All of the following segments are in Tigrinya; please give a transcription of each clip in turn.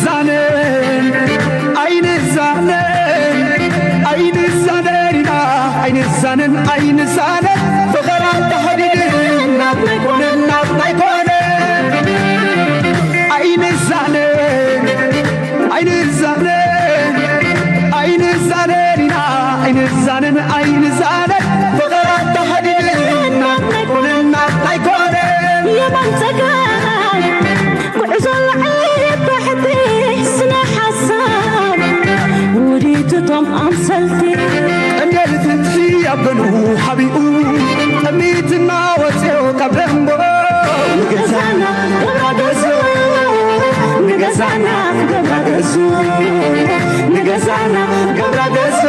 ዛነን ኣይንዛነን ኣይንዛነን ኢና ኣይንዛነን ኣይንዛነን ፍቕራ ተሓዲድና ናይ ኮነን ናብ ናይ ኮነን ኣይንዛነን ኣይንዛነን ኣይንዛነን ኢና ኣይንዛነን ኣይንዛነን ፍቕራ ተሓዲድና ናይ ኮነን ናብ ናይ ኮነን የማን ጸጋም ጉዕዞ ላዕሊ ታሕቲ ስነ ሓሳብ ውዲትቶም ኣምሰልቲ ቀንዴል ፍትሒ ኣብ ገኑ ሓቢኡ ጠሚትና ወፅዮ ካብ ደንቦ ንገዛና ገብራ ገዙ ንገዛና ገብራ ገዙ ንገዛና ገብራ ገዙ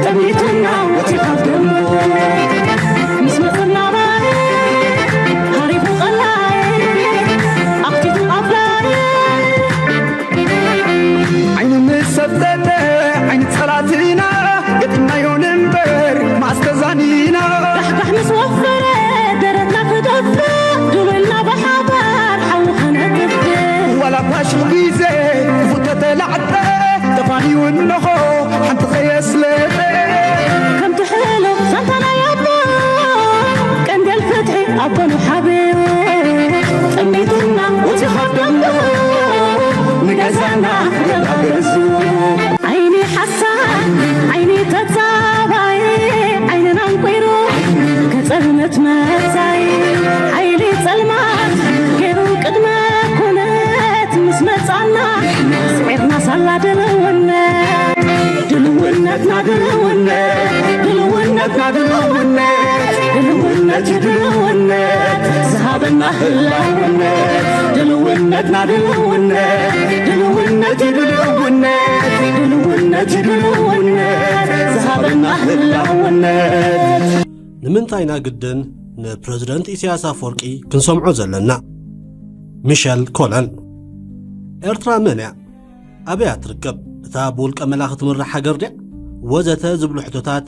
ጠሚትና ወፅዮ ካብ ደንቦ ምስ መፅና ሃሪፉ ቀላይ ኣኽቲቱ ኣፍላይ ዓይኑ ምስ ሰብተተ ዓይኒ ጸላትና ገጢምናዮ ንንበር ማስተዛኒና ራሕጋሕ ምስ ወፈረ ደረትና ክደፍእ ድብልና ብሓባር ሓዊ ከነጥፍእ ዋላ ፋሽል ግዜ ክፉተተ ላዕጠ ተፋንዩ እንሆ ሓንቲ ከየስለጠ ከምቲ ሕሉፍ ዛንታ ናይ ኣቦ ቀንዴል ፍትሒ ኣቦ ንሓብዮ ጠሚትና እቲ ካብ ደንቡ ንገዛና ገዛ ገዙ ዓይኒ ሓሳድ ዓይኒ ተጻባይ ዓይንና እንቆይሩ ከጸልመት መጻይ ሓይሊ ጸልማት ገይሩ ቅድመ ኩነት ምስ መጻና ስዒርና ሳላ ድልውነት ድልውነትና ድልውነት ድልውነትና ድልውነት ድልውነት ድልውነት ዝሃበና ህላውነት ድልውነትና ድልውነት ድልውነት ድልውነት ድልውነት ድልውነት ዝሃበና ህላውነት ንምንታይ ኢና ግድን ንፕረዚደንት ኢሳያስ ኣፈወርቂ ክንሰምዖ ዘለና? ሚሸል ኮለን። ኤርትራ መን እያ? ኣበያ ትርከብ? እታ ብውልቀ መላኺ ትምራሕ ሃገር ድያ? ወዘተ ዝብሉ ሕቶታት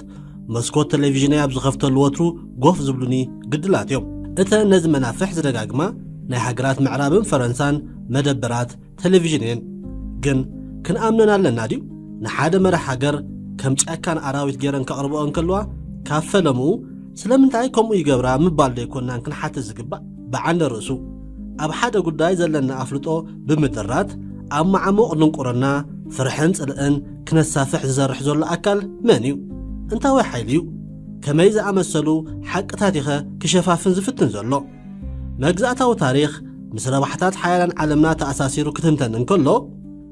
መስኮት ቴሌቪዥነይ ኣብ ዝኸፍተሉ ወትሩ ጎፍ ዝብሉኒ ግድላት እዮም። እተን ነዚ መናፍሕ ዝደጋግማ ናይ ሃገራት ምዕራብን ፈረንሳን መደበራት ቴሌቪዥን እየን። ግን ክንኣምነን ኣለና ድዩ? ንሓደ መራሕ ሃገር ከም ጨካን ኣራዊት ገይረን ከቕርብኦ እንከለዋ ካብ ፈለምኡ ስለምንታይ ከምኡ ይገብራ ምባል ዶ ኣይኮናን ክንሓትት ዝግባእ? ብዓንደ ርእሱ ኣብ ሓደ ጉዳይ ዘለና ኣፍልጦ ብምድራት ኣብ መዓሙቕ ድንቁርና፣ ፍርሕን ጽልእን ክነሳፍሕ ዝሰርሕ ዘሎ ኣካል መን እዩ? እንታወይ ሓይሊ እዩ? ከመይ ዝኣመሰሉ ሓቅታት ኢኸ ክሸፋፍን ዝፍትን ዘሎ? መግዛእታዊ ታሪኽ ምስ ረብሓታት ሓያላን ዓለምና ተኣሳሲሩ ክትንተን እንከሎ፣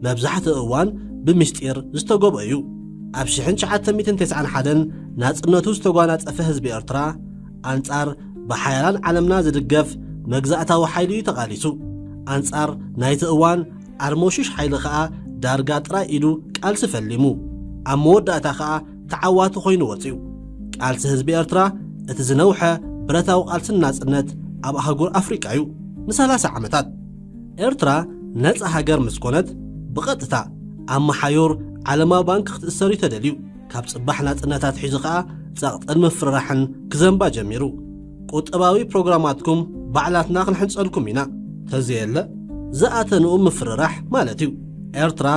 መብዛሕትኡ እዋን ብምስጢር ዝተጎብኦ እዩ። ኣብ ሽሕን ትሽዓተ ሚእትን ተስዓን ሓደን ናጽነቱ ዝተጓናጸፈ ህዝቢ ኤርትራ፣ ኣንጻር ብሓያላን ዓለምና ዝድገፍ መግዛእታዊ ሓይሊ እዩ ተቓሊሱ። ኣንጻር ናይቲ እዋን ዓርሞሽሽ ሓይሊ ከኣ ዳርጋ ጥራይ ኢዱ ቃልሲ ፈሊሙ። ኣብ መወዳእታ ከኣ ተዓዋቲ ኮይኑ ወጺኡ። ቃልሲ ህዝቢ ኤርትራ እቲ ዝነውሐ ብረታዊ ቃልስን ናጽነት ኣብ ኣህጉር ኣፍሪቃ እዩ። ንሰላሳ ዓመታት ኤርትራ ነጻ ሃገር ምስ ኮነት ብቐጥታ ኣብ መሓዩር ዓለማዊ ባንክ ክትእሰር እዩ ተደልዩ። ካብ ጽባሕ ናጽነት ኣትሒዙ ከኣ ጸቕጥን ምፍርራሕን ክዘንባ ጀሚሩ። ቁጠባዊ ፕሮግራማትኩም ባዕላትና ክንሕንጸልኩም ኢና ተዘየለ ዝኣተንኡ ምፍርራሕ ማለት እዩ። ኤርትራ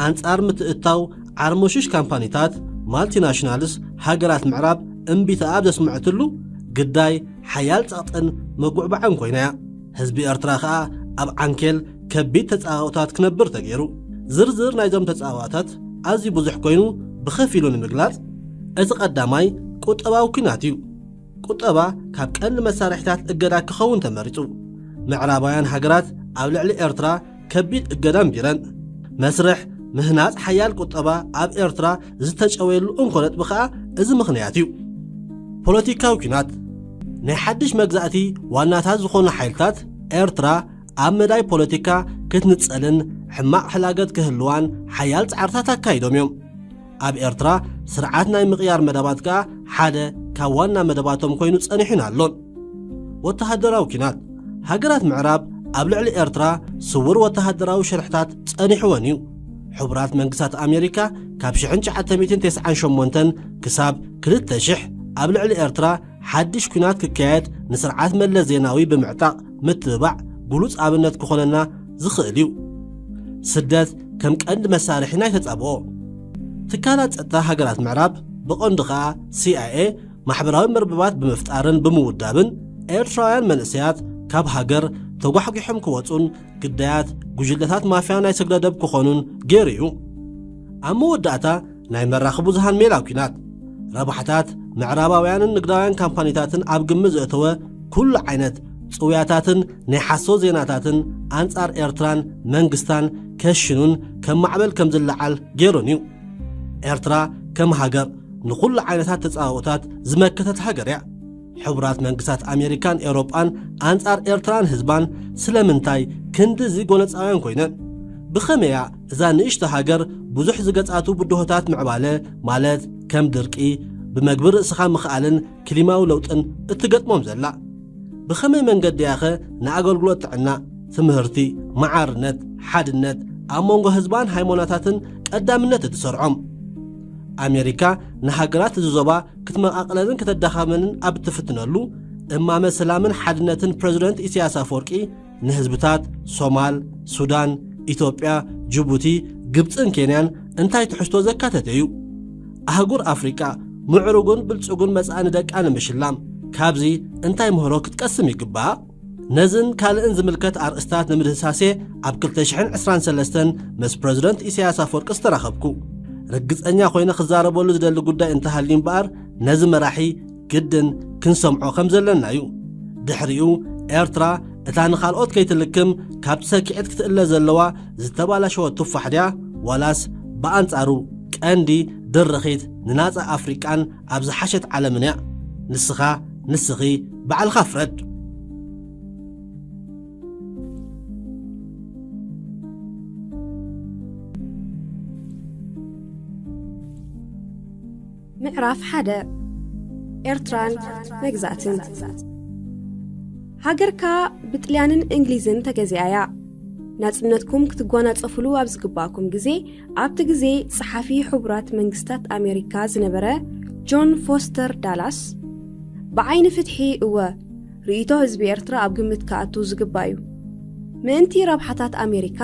ኣንጻር ምትእትታው ዓርሞሽሽ ካምፓኒታት ማልቲናሽናልስ ሃገራት ምዕራብ እምቢታ ኣብ ዘስምዐትሉ ግዳይ ሓያል ጸቕጥን መጉዕባዕን ኮይና እያ። ህዝቢ ኤርትራ ከኣ ኣብ ዓንኬል ከቢድ ተጻባኦታት ክነብር ተገይሩ። ዝርዝር ናይዞም ተጻባኦታት ኣዝዩ ብዙሕ ኮይኑ ብኸፊሉ ንምግላጽ እቲ ቀዳማይ ቁጠባዊ ኲናት እዩ። ቁጠባ ካብ ቀንዲ መሳርሒታት እገዳ ክኸውን ተመሪጹ። ምዕራባውያን ሃገራት ኣብ ልዕሊ ኤርትራ ከቢድ እገዳ ኣንቢረን። መስርሕ ምህናጽ ሓያል ቁጠባ ኣብ ኤርትራ ዝተጨወየሉ እንኮ ነጥቢ ከኣ እዚ ምኽንያት እዩ። ፖለቲካዊ ኲናት። ናይ ሓድሽ መግዛእቲ ዋናታት ዝኾኑ ሓይልታት ኤርትራ ኣብ መዳይ ፖለቲካ ክትንጸልን ሕማቕ ሕላገት ክህልዋን ሓያል ጻዕርታት ኣካይዶም እዮም። ኣብ ኤርትራ ስርዓት ናይ ምቕያር መደባት ከኣ ሓደ ካብ ዋና መደባቶም ኮይኑ ጸኒሑን ኣሎን። ወተሃደራዊ ኲናት። ሃገራት ምዕራብ ኣብ ልዕሊ ኤርትራ ስውር ወተሃደራዊ ሽርሕታት ጸኒሕወን እዩ። ሕቡራት መንግስታት ኣሜሪካ ካብ ሽሕን ትሽዓተ ሚእትን ተስዓን ሸሞንተን ክሳብ ክልተ ሽሕ ኣብ ልዕሊ ኤርትራ ሓድሽ ኲናት ክካየድ ንስርዓት መለስ ዜናዊ ብምዕጣቕ ምትብባዕ ግሉጽ ኣብነት ክኾነና ዝኽእል እዩ። ስደት ከም ቀንዲ መሳርሒ ናይ ተጻብኦ። ትካላት ጸጥታ ሃገራት ምዕራብ፣ ብቐንዱ ኸኣ ሲ ኣይ ኤ፣ ማሕበራዊ መርበባት ብምፍጣርን ብምውዳብን ኤርትራውያን መንእሰያት ካብ ሃገር ተጓሕጒሖም ክወጹን ግዳያት ጉጅለታት ማፍያ ናይ ስግረ ደብ ክኾኑን ገይሩ እዩ። ኣብ መወዳእታ ናይ መራኽቢ ብዙሃን ሜላ ኲናት፣ ረብሓታት ምዕራባውያንን ንግዳውያን ካምፓኒታትን ኣብ ግምት ዘእተወ ኩሉ ዓይነት ጽውያታትን ናይ ሓሶት ዜናታትን ኣንጻር ኤርትራን መንግስታን ከሽኑን ከም ማዕበል ከም ዝለዓል ገይሩን እዩ። ኤርትራ ከም ሃገር ንኹሉ ዓይነታት ተጻብኦታት ዝመከተት ሃገር እያ። ሕቡራት መንግስታት ኣሜሪካን ኤውሮጳን ኣንጻር ኤርትራን ህዝባን ስለምንታይ ክንድዚ ጎነጻውያን ኮይነን? ብኸመይ እያ እዛ ንእሽቶ ሃገር ብዙሕ ዝገጻቱ ብድሆታት ምዕባለ፣ ማለት ከም ድርቂ፣ ብመግቢ ርእስኻ ምኽኣልን ክሊማዊ ለውጥን እትገጥሞም ዘላ? ብኸመይ መንገዲ እያኸ ንኣገልግሎት ጥዕና፣ ትምህርቲ፣ መዓርነት፣ ሓድነት ኣብ መንጎ ህዝባን ሃይማኖታትን ቀዳምነት እትሰርዖም? ኣሜሪካ ንሃገራት እዚ ዞባ ክትመቓቕለንን ከተዳኸመንን ኣብ እትፍትነሉ፣ እማመ ሰላምን ሓድነትን ፕረዚደንት ኢሳያስ ኣፈወርቂ ንህዝብታት ሶማል፣ ሱዳን፣ ኢትዮጵያ፣ ጅቡቲ፣ ግብጽን ኬንያን እንታይ ትሕዝቶ ዘካተተ እዩ? ኣህጉር ኣፍሪቃ ምዕሩግን ብልጽጉን መጻኢ ንደቃ ንምሽላም ካብዚ እንታይ ምህሮ ክትቀስም ይግባእ? ነዝን ካልእን ዝምልከት ኣርእስታት ንምድህሳሴ ኣብ ክልተ ሽሕን ዕስራን ሰለስተን ምስ ፕረዚደንት ኢሳያስ ኣፈወርቂ ዝተራኸብኩ። ርግጸኛ ኮይነ ክዛረበሉ ዝደሊ ጉዳይ እንተሃልዩ እምበኣር፣ ነዚ መራሒ ግድን ክንሰምዖ ከም ዘለና እዩ። ድሕሪኡ፣ ኤርትራ እታ ንኻልኦት ከይትልክም ካብቲ ሰኪዔት ክትእለ ዘለዋ ዝተባላሸወት ቱፋሕ ድያ? ዋላስ ብኣንጻሩ ቀንዲ ድርኺት ንናጻ ኣፍሪቃን ኣብ ዝሓሸት ዓለምን እያ? ንስኻ፣ ንስኺ ባዕልኻ ፍረድ። ምዕራፍ ሓደ። ኤርትራን መግዛእትን። ሃገርካ ብጥልያንን እንግሊዝን ተገዚኣ እያ። ናጽነትኩም ክትጓናጸፉሉ ኣብ ዝግባእኩም ግዜ፣ ኣብቲ ግዜ ጸሓፊ ሕቡራት መንግስታት ኣሜሪካ ዝነበረ ጆን ፎስተር ዳላስ፣ ብዓይኒ ፍትሒ፣ እወ፣ ርእይቶ ህዝቢ ኤርትራ ኣብ ግምት ክኣቱ ዝግባእ እዩ። ምእንቲ ረብሓታት ኣሜሪካ፣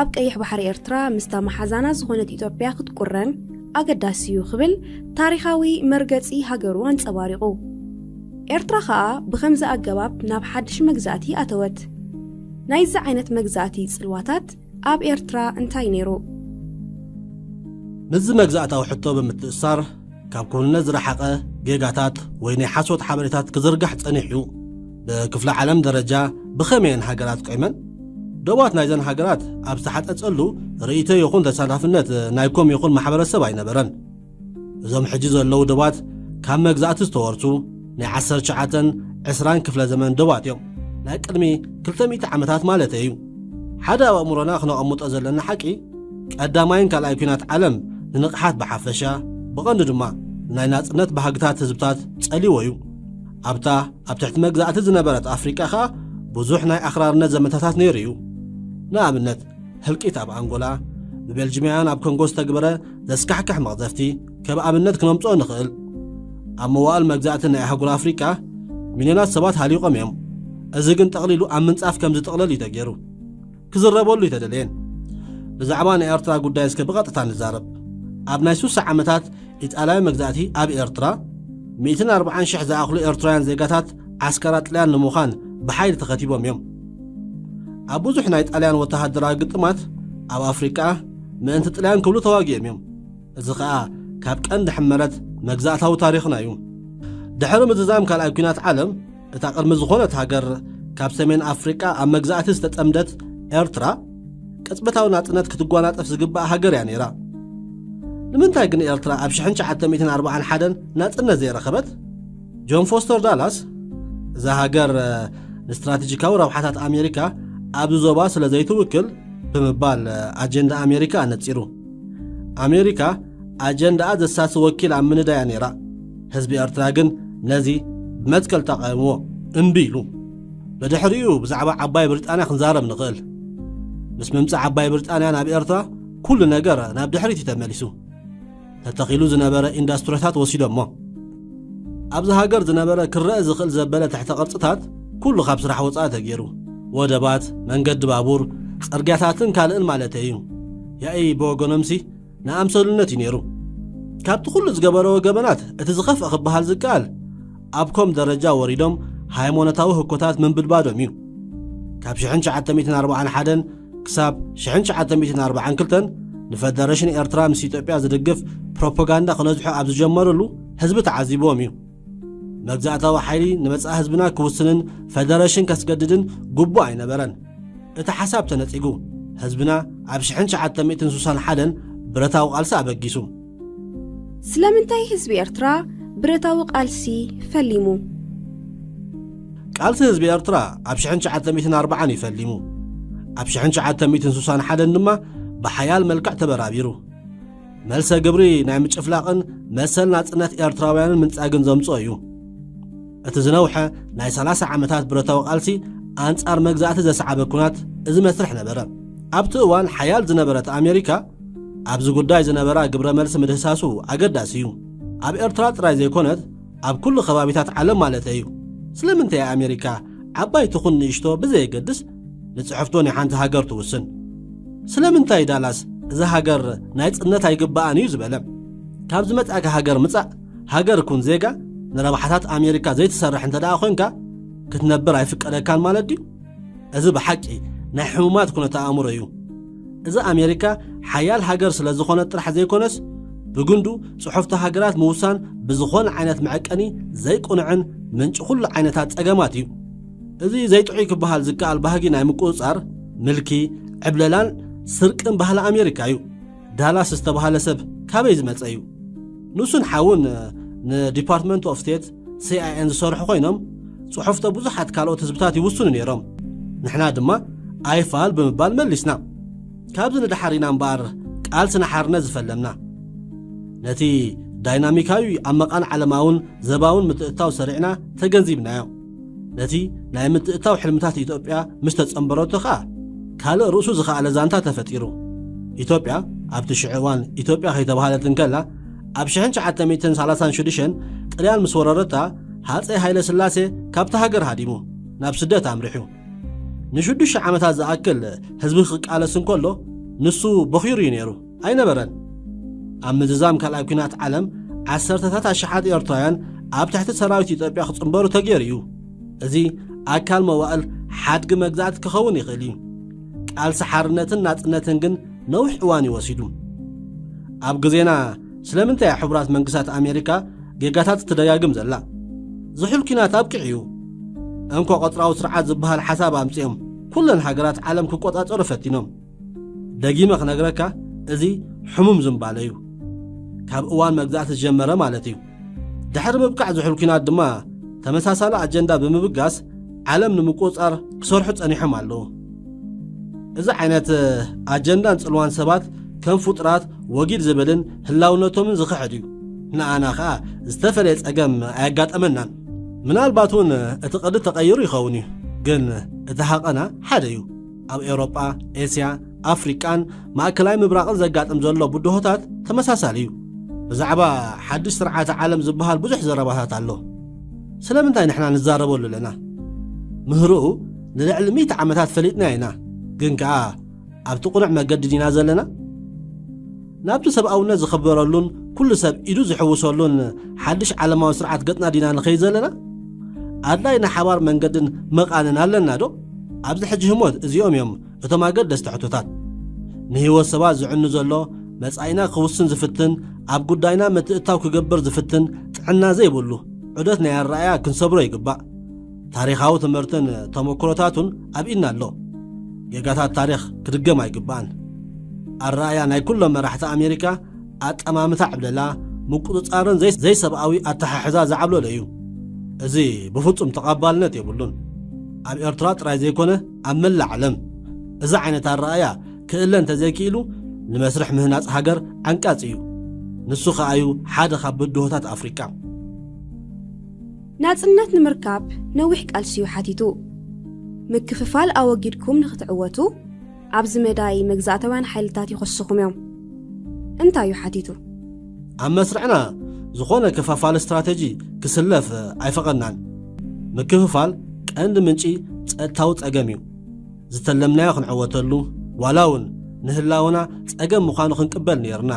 ኣብ ቀይሕ ባሕሪ ኤርትራ ምስታ መሓዛና ዝኾነት ኢትዮጵያ ክትቁረን ኣገዳሲ እዩ ክብል ታሪኻዊ መርገጺ ሃገሩ ኣንጸባሪቑ። ኤርትራ ኸኣ ብኸምዚ ኣገባብ ናብ ሓድሽ መግዛእቲ ኣተወት። ናይዚ ዓይነት መግዛእቲ ጽልዋታት ኣብ ኤርትራ እንታይ ነይሩ? ምስዚ መግዛእታዊ ሕቶ ብምትእስሳር፣ ካብ ክውንነት ዝረሓቐ ጌጋታት ወይ ናይ ሓሶት ሓበሬታት ክዝርጋሕ ጸኒሑ እዩ። ብክፍለ ዓለም ደረጃ ብኸመየን ሃገራት ቆይመን? ዶባት ናይዘን ሃገራት ኣብ ዝተሓጸጸሉ ርእይቶ ይኹን ተሳታፍነት ናይ ኮም ይኹን ማሕበረሰብ ኣይነበረን። እዞም ሕጂ ዘለዉ ዶባት ካብ መግዛእቲ ዝተወርሱ ናይ ዓሰርተ ትሽዓተን ዕስራን ክፍለ ዘመን ዶባት እዮም። ናይ ቅድሚ ክልተ ሚእቲ ዓመታት ማለተይ እዩ። ሓደ ኣብ ኣእምሮና ክነቐምጦ ዘለና ሓቂ፣ ቀዳማይን ካልኣይ ኲናት ዓለም ንንቕሓት ብሓፈሻ፣ ብቐንዱ ድማ ናይ ናጽነት ባህግታት ህዝብታት ጸልይዎ እዩ። ኣብታ ኣብ ትሕቲ መግዛእቲ ዝነበረት ኣፍሪቃ ኸኣ ብዙሕ ናይ ኣኽራርነት ዘመታታት ነይሩ እዩ። ንኣብነት፣ ህልቂት ኣብ ኣንጎላ፣ ብቤልጂማውያን ኣብ ኮንጎ ዝተግበረ ዘስካሕክሕ መቕዘፍቲ ከም ኣብነት ክነምጽኦ ንኽእል። ኣብ መዋእል መግዛእቲ ናይ ኣህጉር ኣፍሪቃ ሚልዮናት ሰባት ሃሊቖም እዮም። እዚ ግን ጠቕሊሉ ኣብ ምንጻፍ ከም ዝጥቕለል እዩ ተገይሩ። ክዝረበሉ ኣይተደለየን። ብዛዕባ ናይ ኤርትራ ጉዳይ እስከ ብቐጥታ ንዛረብ። ኣብ ናይ ሱሳ ዓመታት ኢጣልያዊ መግዛእቲ ኣብ ኤርትራ፣ ሚእትን ኣርባዓን ሽሕ ዝኣኽሉ ኤርትራውያን ዜጋታት ዓስከራት ጥልያን ንምዃን ብሓይሊ ተኸቲቦም እዮም። ኣብ ብዙሕ ናይ ጣልያን ወተሃደራዊ ግጥማት ኣብ ኣፍሪቃ ምእንቲ ጥልያን ክብሉ ተዋጊኦም እዮም። እዚ ኸኣ ካብ ቀንዲ ሕመረት መግዛእታዊ ታሪኽና እዩ። ድሕሪ ምዝዛም ካልኣይ ኲናት ዓለም፣ እታ ቅድሚ ዝኾነት ሃገር ካብ ሰሜን ኣፍሪቃ ኣብ መግዛእቲ ዝተጸምደት ኤርትራ፣ ቅጽበታዊ ናጽነት ክትጓናጸፍ ዝግባእ ሃገር እያ ነይራ። ንምንታይ ግን ኤርትራ ኣብ ሽሕን ትሽዓተ ሚእትን ኣርባዓን ሓደን ናጽነት ዘይረኸበት? ጆን ፎስተር ዳላስ፣ እዛ ሃገር፣ እ፣ ንስትራቴጂካዊ ረብሓታት ኣሜሪካ ኣብዚ ዞባ ስለ ዘይትውክል ብምባል፣ እ፣ ኣጀንዳ ኣሜሪካ ኣነጺሩ። ኣሜሪካ ኣጀንዳኣ ዘሳሲ ወኪል ኣብ ምንዳይ እያ ነይራ። ህዝቢ ኤርትራ ግን ነዚ ብመትከል ተቓዊምዎ እምቢ ኢሉ። ብድሕሪኡ ብዛዕባ ዓባይ ብሪጣንያ ክንዛረብ ንኽእል። ምስ ምምጻእ ዓባይ ብሪጣንያ ናብ ኤርትራ፣ ኩሉ ነገር ናብ ድሕሪት እዩ ተመሊሱ። ተተኺሉ ዝነበረ ኢንዳስትሪታት ወሲዶሞ። ኣብዚ ሃገር ዝነበረ ክረአ ዝኽእል ዘበለ ትሕተ ቅርጽታት ኩሉ ካብ ስራሕ ወጻኢ ተገይሩ። ወደባት፣ መንገዲ ባቡር፣ ጽርግያታትን ካልእን ማለተይ እዩ። ያኢ ብወገኖምሲ ንኣምሰሉነት እዩ ነይሩ። ካብቲ ኩሉ ዝገበረዎ ገበናት እቲ ዝኸፍአ ክበሃል ዝከኣል ኣብ ኮም ደረጃ ወሪዶም ሃይማኖታዊ ህኮታት ምንብድባዶም እዩ። ካብ ሽሕን ትሽዓተ ሚእትን ኣርባዓን ሓደን ክሳብ ሽሕን ትሽዓተ ሚእትን ኣርባዓን ክልተን ንፈደረሽን ኤርትራ ምስ ኢትዮጵያ ዝድግፍ ፕሮፓጋንዳ ክነዝሑ ኣብ ዝጀመሩሉ ህዝቢ ተዓዚብዎም እዩ። መግዛእታዊ ሓይሊ ንመጻኢ ህዝብና ክውስንን ፈደረሽን ከስገድድን ግቡእ ኣይነበረን። እቲ ሓሳብ ተነጺጉ፣ ህዝብና ኣብ ሽሕን ትሽዓተ ሚእትን ስሳን ሓደን ብረታዊ ቃልሲ ኣበጊሱ። ስለምንታይ ህዝቢ ኤርትራ ብረታዊ ቃልሲ ፈሊሙ? ቃልሲ ህዝቢ ኤርትራ ኣብ ሽሕን ትሽዓተ ሚእትን ኣርባዓን እዩ ፈሊሙ። ኣብ ሽሕን ትሽዓተ ሚእትን ስሳን ሓደን ድማ ብሓያል መልክዕ ተበራቢሩ። መልሰ ግብሪ ናይ ምጭፍላቕን መሰል ናጽነት ኤርትራውያንን ምንጻግን ዘምጽኦ እዩ። እቲ ዝነውሐ ናይ ሰላሳ ዓመታት ብረታዊ ቃልሲ ኣንጻር መግዛእቲ ዘሰዓበ ኩናት እዚ መስርሕ ነበረ። ኣብቲ እዋን ሓያል ዝነበረት ኣሜሪካ ኣብዚ ጉዳይ ዝነበራ ግብረ መልሲ ምድህሳሱ ኣገዳሲ እዩ። ኣብ ኤርትራ ጥራይ ዘይኮነት ኣብ ኩሉ ከባቢታት ዓለም ማለት እዩ። ስለምንታይ ኣሜሪካ ዓባይ ትኹን ንእሽቶ ብዘየገድስ ንጽሕፍቶ ናይ ሓንቲ ሃገር ትውስን? ስለምንታይ ዳላስ እዛ ሃገር ናይ ጽነት ኣይግባኣን እዩ ዝበለ? ካብ ዝመጻእካ ሃገር ምጻእ፣ ሃገር ኩን ዜጋ፣ ንረብሓታት ኣሜሪካ ዘይትሰርሕ እንተ ደኣ ኮንካ ክትነብር ኣይፍቀደካን ማለት ድዩ? እዚ ብሓቂ ናይ ሕሙማት ኩነተ ኣእምሮ እዩ። እዚ ኣሜሪካ ሓያል ሃገር ስለ ዝኾነት ጥራሕ ዘይኮነስ ብግንዱ ጽሑፍቲ ሃገራት ምውሳን ብዝኾነ ዓይነት መዐቀኒ ዘይቁንዕን ምንጪ ኩሉ ዓይነታት ጸገማት እዩ። እዚ ዘይጥዑይ ክበሃል ዝከኣል ባህጊ ናይ ምቁጽጻር፣ ምልኪ፣ ዕብለላን ስርቅን ባህሊ ኣሜሪካ እዩ። ዳላስ ዝተባህለ ሰብ ካበይ ዝመጸ እዩ? ንሱን ሓውን ንዲፓርትመንት ኦፍ ስቴት ሲኣይኤን ዝሰርሑ ኮይኖም ጽሑፍቶ ብዙሓት ካልኦት ህዝብታት ይውስኑ ነይሮም። ንሕና ድማ ኣይፋል ብምባል መሊስና። ካብዚ ንደሓር ኢና እምበኣር ቃልሲ ንሓርነት ዝፈለምና። ነቲ ዳይናሚካዊ ኣብ መቓን ዓለማውን ዘባውን ምትእትታው ሰሪዕና ተገንዚብናዮ። ነቲ ናይ ምትእትታው ሕልምታት ኢትዮጵያ ምስ ተጸንበረቶ ኸኣ ካልእ ርእሱ ዝኸኣለ ዛንታ ተፈጢሩ። ኢትዮጵያ ኣብቲ ሽዑ እዋን ኢትዮጵያ ከይተባህለት እንከላ ኣብ ሽሕን ትሽዓተ ሚእትን ሰላሳን ሽዱሽተን ጥልያን ምስ ወረረታ ሃጸይ ሃይለ ስላሴ ካብቲ ሃገር ሃዲሙ ናብ ስደት ኣምሪሑ። ንሽዱሽተ ዓመታት ዝኣክል ህዝቢ ክቃለስ እንከሎ ንሱ በኺሩ እዩ ነይሩ። ኣይነበረን። ኣብ ምዝዛም ካልኣይ ኲናት ዓለም ዓሰርተታት ኣሽሓት ኤርትራውያን ኣብ ትሕቲ ሰራዊት ኢትዮጵያ ክጽንበሩ ተገይሩ እዩ። እዚ ኣካል መዋእል ሓድጊ መግዛእቲ ክኸውን ይኽእል እዩ። ቃልሲ ሓርነትን ናጽነትን ግን ነዊሕ እዋን እዩ ወሲዱ። ኣብ ግዜና ስለምንታይ እያ ሕቡራት መንግስታት ኣሜሪካ ጌጋታት ትደጋግም ዘላ? ዝሑል ኲናት ኣብቂዑ እዩ። እንኮ ቆጽራዊ ስርዓት ዝበሃል ሓሳብ ኣምጺኦም ኩለን ሃገራት ዓለም ክቆጻጸሩ ፈቲኖም። ደጊመ ክነግረካ፣ እዚ ሕሙም ዝንባለ እዩ። ካብ እዋን መግዛእቲ ዝጀመረ ማለት እዩ። ድሕሪ ምብቃዕ ዝሑል ኲናት ድማ ተመሳሳሊ ኣጀንዳ ብምብጋስ ዓለም ንምቁጽጻር ክሰርሑ ጸኒሖም ኣለዉ። እዚ ዓይነት ኣጀንዳን ጽልዋን ሰባት ከም ፍጡራት ወጊድ ዝብልን ህላውነቶምን ዝኽሕድ እዩ። ንኣና ኸኣ ዝተፈለየ ጸገም ኣየጋጠመናን። ምናልባት እውን እቲ ቅዲ ተቐይሩ ይኸውን እዩ፣ ግን እቲ ሃቐና ሓደ እዩ። ኣብ ኤውሮጳ፣ ኤስያ፣ ኣፍሪቃን ማእከላይ ምብራቕን ዘጋጥም ዘሎ ብድሆታት ተመሳሳሊ እዩ። ብዛዕባ ሓድሽ ስርዓተ ዓለም ዝበሃል ብዙሕ ዘረባታት ኣሎ። ስለምንታይ ንሕና ንዛረበሉ ኣለና? ምህርኡ ንልዕሊ ሚእቲ ዓመታት ፈሊጥና ኢና፣ ግን ከኣ ኣብቲ ቅኑዕ መገዲ ዲና ዘለና? ናብቲ ሰብኣውነት ዝኽበረሉን ኩሉ ሰብ ኢዱ ዝሕውሰሉን ሓድሽ ዓለማዊ ስርዓት ገጽና ዲና ንኸይድ ዘለና? ኣድላይ ናይ ሓባር መንገድን መቓንን ኣለና ዶ? ኣብዚ ሕጂ ህሞት እዚኦም እዮም እቶም ኣገደስቲ ሕቶታት። ንህይወት ሰባት ዝዕኑ ዘሎ፣ መጻኢና ክውስን ዝፍትን፣ ኣብ ጉዳይና ምትእትታው ክገብር ዝፍትን ጥዕና ዘይብሉ ዑደት ናይ ኣረኣእያ ክንሰብሮ ይግባእ። ታሪኻዊ ትምህርትን ተመክሮታቱን ኣብ ኢድና ኣሎ። ጌጋታት ታሪኽ ክድገም ኣይግባእን። ኣረኣእያ ናይ ኩሎም መራሕቲ ኣሜሪካ ኣጠማምታ ዕብለላ፣ ምቁጽጻርን ዘይ-፣ ዘይሰብኣዊ ኣተሓሕዛ ዝዓብለሎ እዩ። እዚ ብፍጹም ተቐባልነት የብሉን። ኣብ ኤርትራ ጥራይ ዘይኮነ ኣብ መላእ ዓለም እዚ ዓይነት ኣረኣእያ ክእለ እንተዘይክኢሉ ንመስርሕ ምህናጽ ሃገር ዓንቃጺ እዩ። ንሱ ኸኣ እዩ ሓደ ካብ ብድሆታት ኣፍሪቃ። ናጽነት ንምርካብ ነዊሕ ቃልሲ እዩ ሓቲቱ። ምክፍፋል ኣወጊድኩም ንክትዕወቱ ኣብዚ መዳይ መግዛእታውያን ሓይልታት ይኸስኹም እዮም። እንታይ እዩ ሓቲቱ? ኣብ መስርዕና ዝኾነ ክፋፋል ስትራተጂ ክስለፍ ኣይፈቐድናን። ምክፍፋል ቀንዲ ምንጪ ጸጥታዊ ጸገም እዩ። ዝተለምናዮ ክንዕወተሉ፣ ዋላ እውን ንህላወና ጸገም ምዃኑ ክንቅበል ነይርና።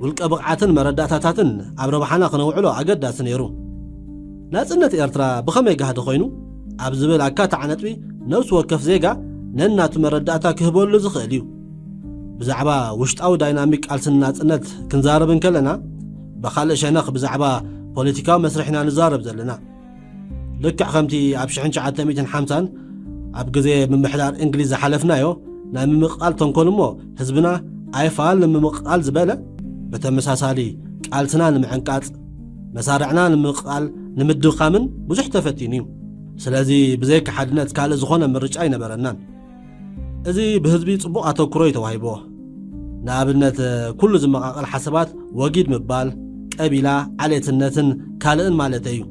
ውልቀ ብቕዓትን መረዳእታታትን ኣብ ረብሓና ክነውዕሎ ኣገዳሲ ነይሩ። ናጽነት ኤርትራ ብኸመይ ጋህዲ ኮይኑ ኣብ ዝብል ኣካታዕ ነጥቢ ነፍሲ ወከፍ ዜጋ ነናቱ መረዳእታ ክህበሉ ዝኽእል እዩ። ብዛዕባ ውሽጣዊ ዳይናሚክ ቃልሲ ናጽነት ክንዛረብ እንከለና፣ ብኻልእ ሸነኽ ብዛዕባ ፖለቲካዊ መስርሕና ንዛረብ ዘለና። ልክዕ ከምቲ ኣብ ሽሕን ትሽዓተ ሚእትን ሓምሳን ኣብ ግዜ ምምሕዳር እንግሊዝ ዝሓለፍናዮ ናይ ምምቕቓል ተንኮል እሞ ህዝብና ኣይፋል ንምምቕቓል ዝበለ፣ ብተመሳሳሊ ቃልስና ንምዕንቃጽ፣ መሳርዕና ንምምቕቓል ንምድኻምን ብዙሕ ተፈቲኑ እዩ። ስለዚ ብዘይካ ሓድነት ካልእ ዝኾነ ምርጫ ኣይነበረናን። እዚ ብህዝቢ ጽቡቕ ኣተኩሮ እዩ ተዋሂብዎ። ንኣብነት፣ ኩሉ ዝመቓቐል ሓሳባት ወጊድ ምባል፣ ቀቢላ፣ ዓሌትነትን ካልእን ማለተይ እዩ።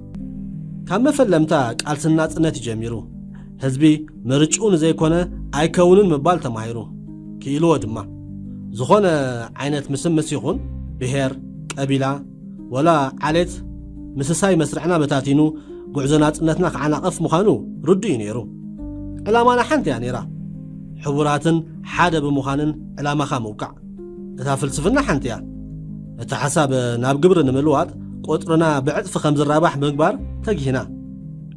ካብ መፈለምታ ቃልሲ ናጽነት እዩ ጀሚሩ። ህዝቢ ምርጭኡ ንዘይኮነ ኣይከውንን ምባል ተማሂሩ። ክኢልዎ ድማ። ዝኾነ ዓይነት ምስምስ ይኹን፣ ብሄር፣ ቀቢላ፣ ወላ ዓሌት ምስሳይ መስርዕና በታቲኑ ጉዕዞ ናጽነትና ክዓናቐፍ ምዃኑ ርዱእ እዩ ነይሩ። ዕላማና ሓንቲ እያ ነይራ። ሕቡራትን ሓደ ብምዃንን ዕላማኻ ምውቃዕ። እታ ፍልስፍና ሓንቲ እያ። እቲ ሓሳብ ናብ ግብሪ ንምልዋጥ ቁጽርና ብዕጽፊ ከም ዝራባሕ ምግባር ተጊህና።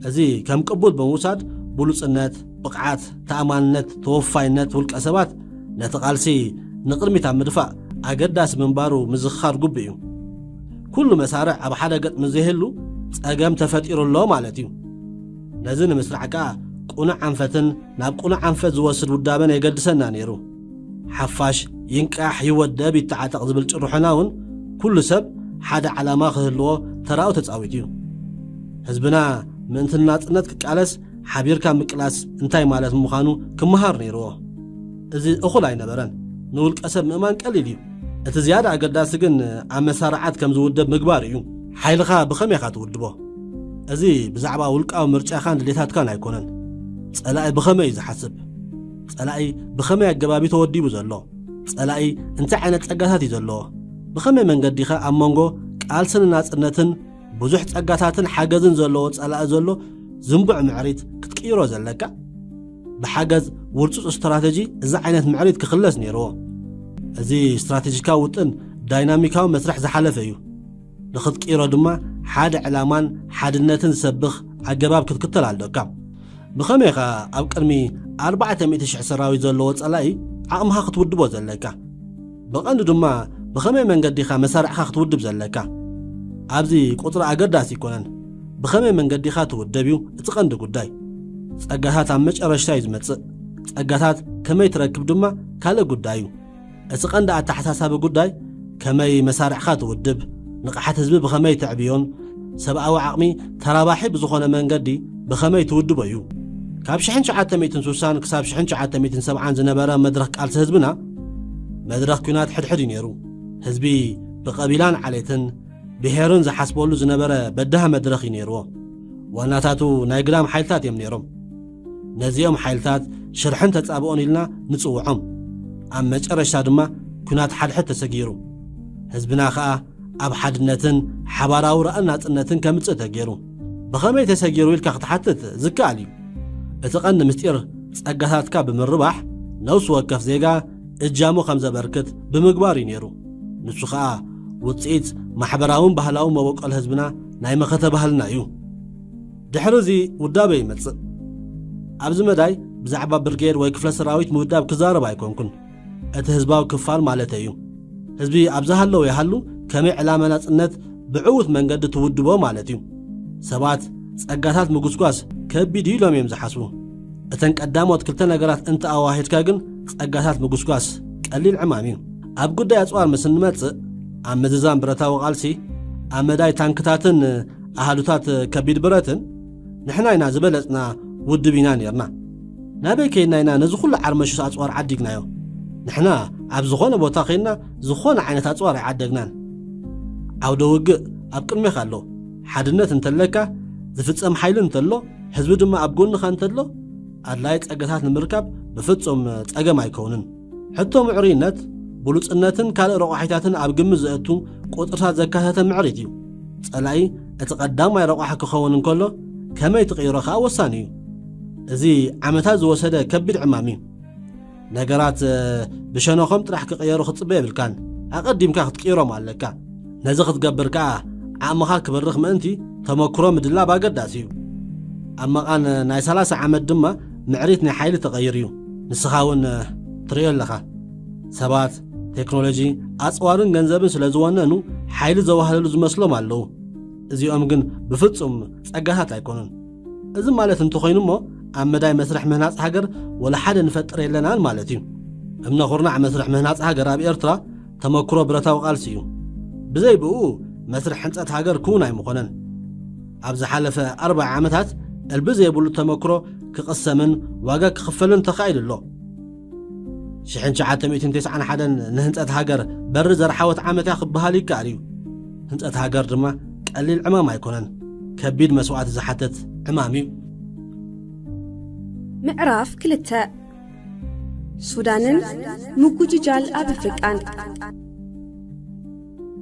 እዚ ከም ቅቡል ብምውሳድ ብሉጽነት፣ ብቕዓት፣ ተኣማንነት፣ ተወፋይነት ውልቀ ሰባት ነቲ ቃልሲ ንቕድሚት ኣብ ምድፋእ ኣገዳሲ ምንባሩ ምዝኽኻር ግቡእ እዩ። ኩሉ መሳርዕ ኣብ ሓደ ገጥ ምስ ዘይህሉ ጸገም ተፈጢሩ ኣሎ ማለት እዩ። ነዚ ንምስራዕ ከኣ ቅኑዕ ኣንፈትን ናብ ቅኑዕ ኣንፈት ዝወስድ ውዳበን የገድሰና ነይሩ። ሓፋሽ ይንቃሕ ይወደብ ይተዓጠቕ ዝብል ጭርሖና እውን ኩሉ ሰብ ሓደ ዓላማ ክህልዎ ተራኡ ተጻዊቱ እዩ። ህዝብና ምእንቲ ናጽነት ክቃለስ ሓቢርካ ምቅላስ እንታይ ማለት ምዃኑ ክመሃር ነይርዎ። እዚ እኹል ኣይነበረን። ንውልቀ ሰብ ምእማን ቀሊል እዩ። እቲ ዝያዳ ኣገዳሲ ግን ኣብ መሳርዓት ከም ዝውደብ ምግባር እዩ። ሓይልኻ ብኸመይ ኢኻ ትውድቦ? እዚ ብዛዕባ ውልቃዊ ምርጫኻን ድሌታትካን ኣይኮነን። ጸላኢ ብኸመይ እዩ ዝሓስብ? ጸላኢ ብኸመይ ኣገባብ እዩ ተወዲቡ ዘሎ? ጸላኢ እንታይ ዓይነት ጸጋታት እዩ ዘለዎ? ብኸመይ መንገዲ ኢኻ ኣብ መንጎ ቃልስን ናጽነትን ብዙሕ ጸጋታትን ሓገዝን ዘለዎ ጸላኢ ዘሎ ዝንቡዕ ምዕሪት ክትቅይሮ ዘለካ? ብሓገዝ ውርጹጽ ስትራተጂ እዚ ዓይነት ምዕሪት ክኽለስ ነይርዎ። እዚ ስትራተጂካዊ ውጥን ዳይናሚካዊ መስርሕ ዝሓለፈ እዩ። ንኽትቅይሮ ድማ ሓደ ዕላማን ሓድነትን ዝሰብኽ ኣገባብ ክትክተል ኣለካ። ብኸመይ ኢኻ ኣብ ቅድሚ ኣርባዕተ ሚእቲ ሽሕ ሰራዊት ዘለዎ ጸላኢ ዓቕምኻ ክትውድቦ ዘለካ? ብቐንዱ ድማ ብኸመይ መንገዲ ኢኻ መሳርዕኻ ክትውድብ ዘለካ? ኣብዚ ቁጽሪ ኣገዳሲ ኣይኮነን። ብኸመይ መንገዲ ኢኻ ትውደብ እዩ እቲ ቀንዲ ጉዳይ። ጸጋታት ኣብ መጨረሽታ እዩ ዝመጽእ። ጸጋታት ከመይ ትረክብ ድማ ካልእ ጉዳይ እዩ። እቲ ቀንዲ ኣተሓሳሳቢ ጉዳይ ከመይ መሳርዕኻ ትውድብ፣ ንቕሓት ህዝቢ ብኸመይ ተዕብዮን ሰብኣዊ ዓቕሚ ተራባሒ ብዝኾነ መንገዲ ብኸመይ ትውድቦ እዩ። ካብ ሽሕን ትሽዓተ ሚእትን ስሳን ክሳብ ሽሕን ትሽዓተ ሚእትን ሰብዓን ዝነበረ መድረኽ ቃልሲ ህዝብና መድረኽ ኲናት ሕድሕድ እዩ ነይሩ። ህዝቢ ብቐቢላን ዓሌትን ብሄርን ዝሓስበሉ ዝነበረ በዳህ መድረኽ እዩ ነይርዎ። ዋናታቱ ናይ ግዳም ሓይልታት እዮም ነይሮም። ነዚኦም ሓይልታት ሽርሕን ተጻብኦን ኢልና ንጽውዖም። ኣብ መጨረሽታ ድማ ኲናት ሓድሕድ ተሰጊሩ። ህዝብና ኸኣ ኣብ ሓድነትን ሓባራዊ ራእን ናጽነትን ከምጽእ ተገይሩ። ብኸመይ ተሰጊሩ ኢልካ ክትሓትት ዝከኣል እዩ። እቲ ቀንዲ ምስጢር ጸጋታትካ ብምርባሕ ነፍሲ ወከፍ ዜጋ እጃሙ ከም ዘበርክት ብምግባር እዩ ነይሩ። ንሱ ኸኣ ውጽኢት ማሕበራውን ባህላውን መበቆል ህዝብና ናይ መኸተ ባህልና እዩ። ድሕሪ እዚ ውዳበ ይመጽእ። ኣብዚ መዳይ ብዛዕባ ብርጌድ ወይ ክፍለ ሰራዊት ምውዳብ ክዛረብ ኣይኮንኩን። እቲ ህዝባዊ ክፋል ማለተይ እዩ። ህዝቢ ኣብ ዝሃለወ ይሃሉ ከመይ ዕላማ ናጽነት ብዕዉት መንገዲ ትውድቦ ማለት እዩ። ሰባት ጸጋታት ምጉስጓስ ከቢድ እዩ ኢሎም እዮም ዝሓስቡ። እተን ቀዳሞት ክልተ ነገራት እንተ ኣዋሂድካ ግን ጸጋታት ምጉስጓስ ቀሊል ዕማም እዩ። ኣብ ጉዳይ ኣጽዋር ምስ እንመጽእ፣ ኣብ ምዝዛም ብረታዊ ቃልሲ፣ ኣብ መዳይ ታንክታትን ኣሃዱታት ከቢድ ብረትን፣ ንሕና ኢና ዝበለጽና ውድብ ኢና ኔርና። ናበይ ከይድና ኢና ነዚ ኩሉ ዓርመሹስ ኣጽዋር ዓዲግናዮ? ንሕና ኣብ ዝኾነ ቦታ ከይድና ዝኾነ ዓይነት ኣጽዋር ኣይዓደግናን። ዓውደ ውግእ ኣብ ቅድሜኻ ኣሎ። ሓድነት እንተለካ፣ ዝፍጸም ሓይሊ እንተሎ፣ ህዝቢ ድማ ኣብ ጎንኻ እንተሎ፣ ኣድላዪ ጸጋታት ንምርካብ ብፍጹም ጸገም ኣይከውንን። ሕቶ ምዕሩይነት፣ ብሉጽነትን ካልእ ረቋሒታትን ኣብ ግምት ዘእቱ ቁጽርታት ዘካተተ ምዕሪት እዩ። ጸላኢ እቲ ቀዳማይ ረቋሒ ክኸውን እንከሎ፣ ከመይ ትቕይሮ ከኣ ወሳኒ እዩ። እዚ ዓመታት ዝወሰደ ከቢድ ዕማም እዩ። ነገራት ብሸነኾም ጥራሕ ክቕየሩ ክትጽበ የብልካን። ኣቐዲምካ ክትቅይሮም ኣለካ። ነዚ ክትገብር ከኣ ዓቕምኻ ክበርኽ ምእንቲ ተመክሮ ምድላብ ኣገዳሲ እዩ። ኣብ መቓን ናይ ሰላሳ ዓመት ድማ ምዕሪት ናይ ሓይሊ ተቐይሩ እዩ። ንስኻ እውን ትርእዮ ኣለኻ። ሰባት፣ ቴክኖሎጂ፣ ኣጽዋርን ገንዘብን ስለ ዝወነኑ ሓይሊ ዘዋህለሉ ዝመስሎም ኣለዉ። እዚኦም ግን ብፍጹም ጸጋታት ኣይኮኑን። እዚ ማለት እንተኾይኑ እሞ ኣብ መዳይ መስርሕ ምህናጽ ሃገር ወላ ሓደ ንፈጥር የለናን ማለት እዩ። እምነ ኩርናዕ መስርሕ ምህናጽ ሃገር ኣብ ኤርትራ ተመክሮ ብረታዊ ቃልሲ እዩ። ብዘይ ብኡ መስርሕ ሕንጸት ሃገር ክውን ኣይምኾነን። ኣብ ዝሓለፈ ኣርብዓ ዓመታት ዕልቢ ዘይብሉ ተመክሮ ክቕሰምን ዋጋ ክኽፈልን ተኻኢሉ ኣሎ። ሽሕን ትሽዓተ ሚእትን ተስዓን ሓደን ንህንጸት ሃገር በሪ ዘርሓወት ዓመት እያ ክበሃል ይከኣል እዩ። ህንጸት ሃገር ድማ ቀሊል ዕማም ኣይኮነን። ከቢድ መስዋእቲ ዝሓተት ዕማም እዩ። ምዕራፍ ክልተ። ሱዳንን ምጉጅጃል ኣብ ኣፍሪቃን።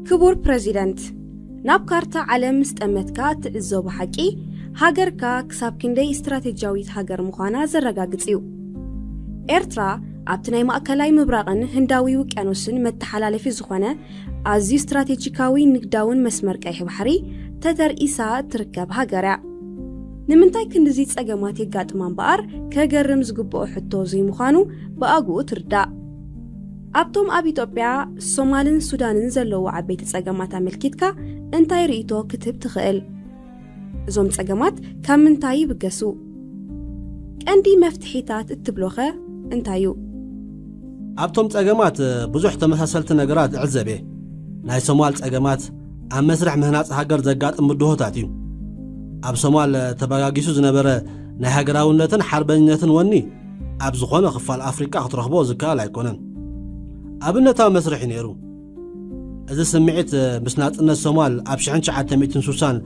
ክቡር ፕረዚደንት፣ ናብ ካርታ ዓለም ምስ ጠመትካ እትዕዘቦ ሓቂ፣ ሃገርካ ክሳብ ክንደይ ስትራቴጂያዊት ሃገር ምዃና ዘረጋግጽ እዩ። ኤርትራ ኣብቲ ናይ ማእከላይ ምብራቕን ህንዳዊ ውቅያኖስን መተሓላለፊ ዝኾነ ኣዝዩ ስትራቴጂካዊ ንግዳውን መስመር ቀይሕ ባሕሪ ተተርኢሳ እትርከብ ሃገር እያ። ንምንታይ ክንድዚ ጸገማት የጋጥማ እምበኣር ከገርም ዝግብኦ ሕቶ ዘይምዃኑ ብኣግኡ ትርዳእ። ኣብቶም ኣብ ኢትዮጵያ፣ ሶማልን ሱዳንን ዘለዉ ዓበይቲ ጸገማት ኣመልኪትካ እንታይ ርእይቶ ክትህብ ትኽእል? እዞም ጸገማት ካብ ምንታይ ይብገሱ? ቀንዲ መፍትሒታት እትብሎኸ እንታይ እዩ? ኣብቶም ጸገማት ብዙሕ ተመሳሰልቲ ነገራት እዕዘብ እየ። ናይ ሶማል ጸገማት ኣብ መስርሕ ምህናጽ ሃገር ዘጋጥም ብድሆታት እዩ። ኣብ ሶማል ተበጋጊሱ ዝነበረ ናይ ሃገራውነትን ሓርበኝነትን ወኒ ኣብ ዝኾነ ክፋል ኣፍሪቃ ክትረኽቦ ዝከኣል ኣይኮነን። ኣብነታዊ መስርሕ እዩ ነይሩ። እዚ ስምዒት ምስ ናጽነት ሶማል ኣብ ሽሕን ትሽዓተ ሚእትን ስሳን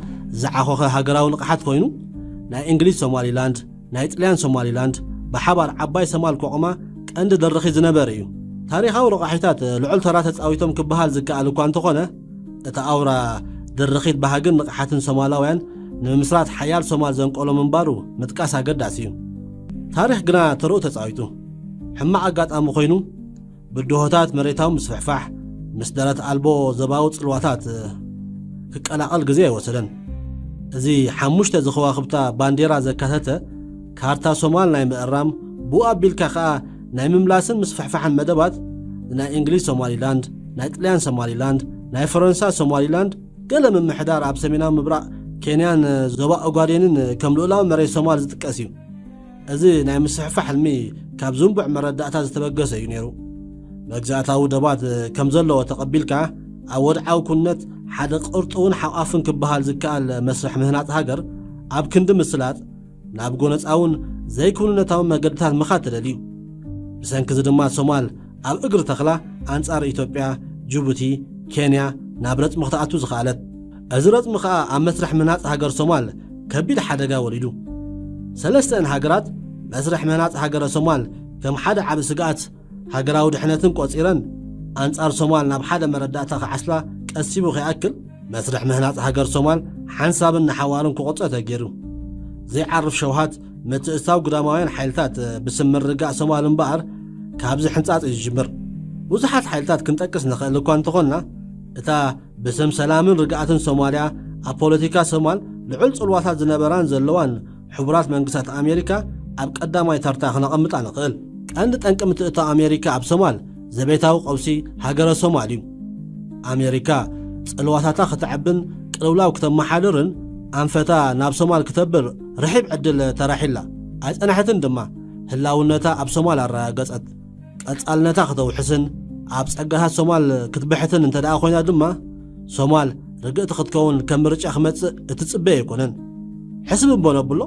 ዝዓኾኸ ሃገራዊ ንቕሓት ኮይኑ፣ ናይ እንግሊዝ ሶማሊላንድ፣ ናይ ጥልያን ሶማሊላንድ ብሓባር ዓባይ ሶማል ከቑማ ቀንዲ ድርኺት ዝነበረ እዩ። ታሪኻዊ ረቋሒታት ልዑል ተራ ተጻዊቶም ክበሃል ዝከኣል እኳ እንተኾነ፣ እቲ ኣውራ ድርኺት ባህግን ንቕሓትን ሶማላውያን ንምምስራት ሓያል ሶማል ዘንቀሎ ምንባሩ ምጥቃስ ኣገዳሲ እዩ። ታሪኽ ግና ተርኡ ተጻዊቱ። ሕማቕ ኣጋጣሚ ኮይኑ፣ ብድሆታት መሬታዊ ምስፍሕፋሕ ምስ ደረት ኣልቦ ዞባዊ ጽልዋታት ክቀላቐል ግዜ ኣይወሰደን። እዚ ሓሙሽተ ዝኸዋኽብታ ባንዴራ ዘካተተ ካርታ ሶማል ናይ ምእራም፣ ብኡ ኣቢልካ ከኣ ናይ ምምላስን ምስፍሕፋሕን መደባት ናይ እንግሊዝ ሶማሊላንድ፣ ናይ ጥልያን ሶማሊላንድ፣ ናይ ፈረንሳ ሶማሊላንድ፣ ገለ ምምሕዳር ኣብ ሰሜናዊ ምብራቕ ኬንያን ዞባ ኦጋዴንን ከም ልኡላዊ መሬት ሶማል ዝጥቀስ እዩ። እዚ ናይ ምስፍሕፋሕ ሕልሚ ካብ ዝንቡዕ መረዳእታ ዝተበገሰ እዩ ነይሩ። መግዛእታዊ ደባት ከም ዘለዎ ተቐቢልካ፣ ኣብ ወድዓዊ ኩነት ሓደ ቅርጡውን ሓቋፍን ክበሃል ዝከኣል መስርሕ ምህናጽ ሃገር ኣብ ክንዲ ምስላጥ፣ ናብ ጎነጻውን ዘይክውንነታውን መገድታት ምኻድ ተደልዩ። ብሰንኪ እዚ ድማ ሶማል ኣብ እግሪ ተኽላ ኣንጻር ኢትዮጵያ፣ ጅቡቲ፣ ኬንያ ናብ ረጽሚ ክትኣቱ ዝኸኣለት። እዚ ረጽሚ ከኣ ኣብ መስርሕ ምህናጽ ሃገር ሶማል ከቢድ ሓደጋ ወሪዱ። ሰለስተን ሃገራት መስርሕ ምህናጽ ሃገረ ሶማል ከም ሓደ ዓቢ ስግኣት ሃገራዊ ድሕነትን ቆጺረን ኣንጻር ሶማል ናብ ሓደ መረዳእታ ክዓስላ ቀሲቡ ከይኣክል፣ መስርሕ ምህናጽ ሃገር ሶማል ሓንሳብን ንሓዋሩን ክቆጸ ተገይሩ። ዘይዓርፍ ሸውሃት ምትእስሳው ግዳማውያን ሓይልታት ብስም ምርግጋእ ሶማል እምበኣር ካብዚ ሕንጻጽ እዩ ዝጅምር። ብዙሓት ሓይልታት ክንጠቅስ ንኽእል እኳ እንተኾንና፣ እታ ብስም ሰላምን ርግኣትን ሶማልያ ኣብ ፖለቲካ ሶማል ልዑል ጽልዋታት ዝነበራን ዘለዋን ሕቡራት መንግስታት ኣሜሪካ ኣብ ቀዳማይ ተርታ ክነቐምጣ ንኽእል። ቀንዲ ጠንቂ ምትእታው ኣሜሪካ ኣብ ሶማል ዘቤታዊ ቀውሲ ሃገረ ሶማል እዩ። ኣሜሪካ ጽልዋታታ ክተዕብን ቅልውላው ክተመሓድርን ኣንፈታ ናብ ሶማል ክተብር ርሒብ ዕድል ተራሒላ። ኣይጸንሐትን ድማ ህላውነታ ኣብ ሶማል ኣረጋገጸት። ቀጻልነታ ክተውሕስን ኣብ ጸጋታት ሶማል ክትብሕትን እንተ ደኣ ኮይና ድማ፣ ሶማል ርግእቲ ክትከውን ከም ምርጫ ክመጽእ እትጽበ ኣይኮነን። ሕስብ እሞ ነብሎ።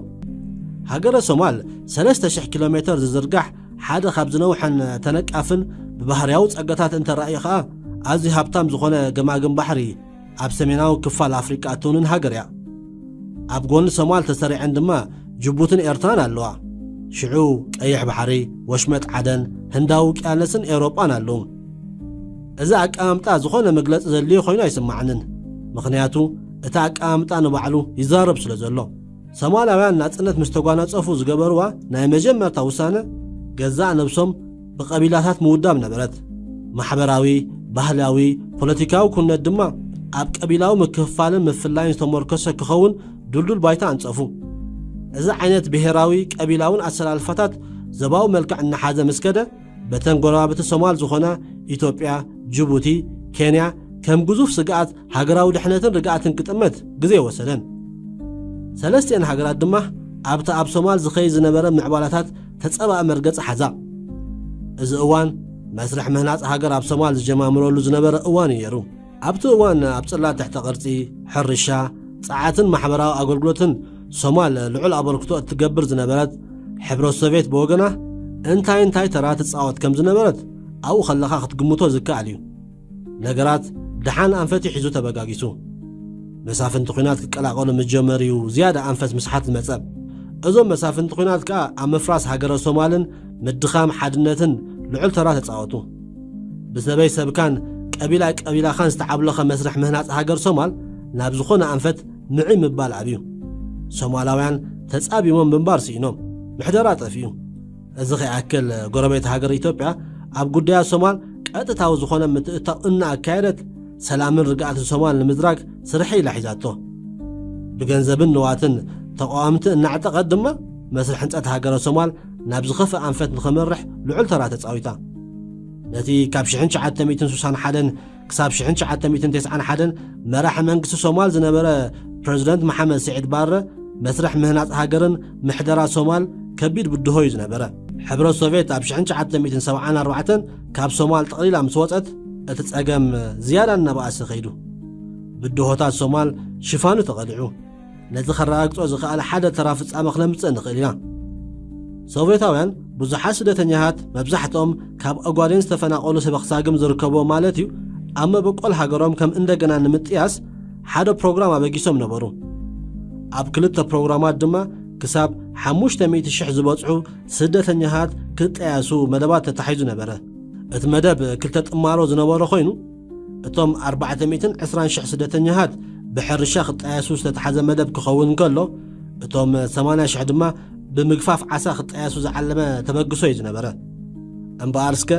ሃገረ ሶማል ሰለስተ ሽሕ ኪሎ ሜተር ዝዝርጋሕ ሓደ ካብ ዝነውሐን ተነቃፍን ብባህርያዊ ጸጋታት እንተራእዩ ኸኣ ኣዝዩ ሃብታም ዝኾነ ገማግም ባሕሪ ኣብ ሰሜናዊ ክፋል ኣፍሪቃ እትውንን ሃገር እያ። ኣብ ጎኒ ሶማል ተሰሪዐን ድማ ጅቡትን ኤርትራን ኣለዋ። ሽዑ ቀይሕ ባሕሪ፣ ወሽመጥ ዓደን፣ ህንዳዊ ውቅያኖስን ኤውሮጳን ኣለዉ። እዚ ኣቀማምጣ ዝኾነ መግለጺ ዘድልዮ ኮይኑ ኣይስምዓንን። ምኽንያቱ እቲ ኣቀማምጣ ንባዕሉ ይዛረብ ስለ ዘሎ። ሶማላውያን ናጽነት ምስ ተጓናጸፉ ዝገበርዋ ናይ መጀመርታ ውሳነ፣ ገዛእ ነብሶም ብቐቢላታት ምውዳብ ነበረት። ማሕበራዊ፣ ባህላዊ፣ ፖለቲካዊ ኩነት ድማ ኣብ ቀቢላዊ ምክፍፋልን ምፍላይን ዝተመርኮሰ ክኸውን ድልዱል ባይታ ኣንጸፉ። እዚ ዓይነት ብሄራዊ ቀቢላውን ኣሰላልፋታት ዞባዊ መልክዕ እናሓዘ ምስ ከደ፣ በተን ጎረባብቲ ሶማል ዝኾና ኢትዮጵያ፣ ጅቡቲ፣ ኬንያ ከም ግዙፍ ስግኣት ሃገራዊ ድሕነትን ርግኣትን ክጥመት ግዜ ወሰደን። ሰለስቲኤን ሃገራት ድማ ኣብቲ ኣብ ሶማል ዝኸይድ ዝነበረ ምዕባላታት ተጸባእ መርገጽ ሓዛ። እዚ እዋን መስርሕ ምህናጽ ሃገር ኣብ ሶማል ዝጀማምረሉ ዝነበረ እዋን እዩ ነይሩ። ኣብቲ እዋን ኣብ ጽላት ትሕተ ቅርጺ፣ ሕርሻ፣ ጸዓትን ማሕበራዊ ኣገልግሎትን ሶማል ልዑል ኣበርክቶ እትገብር ዝነበረት ሕብረት ሶቪየት ብወገና እንታይ እንታይ ተራ ትጻወት ከም ዝነበረት ኣብኡ ከለኻ ክትግምቶ ዝከኣል እዩ። ነገራት ደሓን ኣንፈት ሒዙ ተበጋጊሱ። መሳፍንቲ ኲናት ክቀላቐሉ ምስ ጀመሩ እዩ ዝያዳ ኣንፈት ምስሓት ዝመጸ። እዞም መሳፍንቲ ኲናት ከኣ ኣብ ምፍራስ ሃገረ ሶማልን ምድኻም ሓድነትን ልዑል ተራ ተጻወቱ። ብሰበይ ሰብካን ቀቢላ ቀቢላኻን ዝተዓብለኸ መስርሕ ምህናጽ ሃገር ሶማል ናብ ዝኾነ ኣንፈት ምዒ ምባል ኣብዩ። ሶማላውያን ተጻቢሞም ምንባር ስኢኖም፣ ምሕደራ ጠፊኡ። እዚ ከይኣክል ጎረቤት ሃገር ኢትዮጵያ ኣብ ጉዳያት ሶማል ቀጥታዊ ዝኾነ ምትእታው እናኣካየደት ሰላምን ርግኣትን ሶማል ንምዝራግ ስርሐ ኢላ ሒዛቶ። ብገንዘብን ንዋትን ተቃወምቲ እናዕጠቐት ድማ መስርሕ ህንጸት ሃገረ ሶማል ናብ ዝኸፍእ ኣንፈት ንኸመርሕ ልዑል ተራ ተጻዊታ። ነቲ ካብ ሽሕን ትሽዓተ ሚእትን ስሳን ሓደን ክሳብ ሽሕን ትሽዓተ ሚእትን ተስዓን ሓደን መራሒ መንግስቲ ሶማል ዝነበረ ፕረዚደንት መሓመድ ስዒድ ባረ መስርሕ ምህናጽ ሃገርን ምሕደራ ሶማል ከቢድ ብድሆ እዩ ዝነበረ። ሕብረት ሶቪየት ኣብ ሽሕን ትሽዓተ ሚእትን ሰብዓን ኣርባዕተን ካብ ሶማል ጠቕሊላ ምስ ወጸት እቲ ጸገም ዝያዳ እናበኣሰ ከይዱ። ብድሆታት ሶማል ሽፋኑ ተቐሊዑ። ነዚ ከረጋግጾ ዝኸኣለ ሓደ ተራ ፍጻመ ክነምጽእ ንኽእል ኢና። ሶቪየታውያን ብዙሓት ስደተኛታት፣ መብዛሕትኦም ካብ ኦጋዴን ዝተፈናቐሉ ሰበኽ ሳግም ዝርከብዎ ማለት እዩ፣ ኣብ መበቆል ሃገሮም ከም እንደገና ንምጥያስ ሓደ ፕሮግራም ኣበጊሶም ነበሩ። ኣብ ክልተ ፕሮግራማት ድማ ክሳብ ሓሙሽተ ሚእቲ ሽሕ ዝበጽሑ ስደተኛታት ክጠያሱ መደባት ተታሒዙ ነበረ። እቲ መደብ ክልተ ጥማሮ ዝነበሮ ኮይኑ፣ እቶም ኣርባዕተ ሚእትን ዕስራን ሽሕ ስደተኛታት ብሕርሻ ክጠያሱ ዝተታሕዘ መደብ ክኸውን እንከሎ፣ እቶም ሰማንያ ሽሕ ድማ ብምግፋፍ ዓሳ ክጠያሱ ዝዓለመ ተበግሶ እዩ ዝነበረ። እምበኣር እስከ፣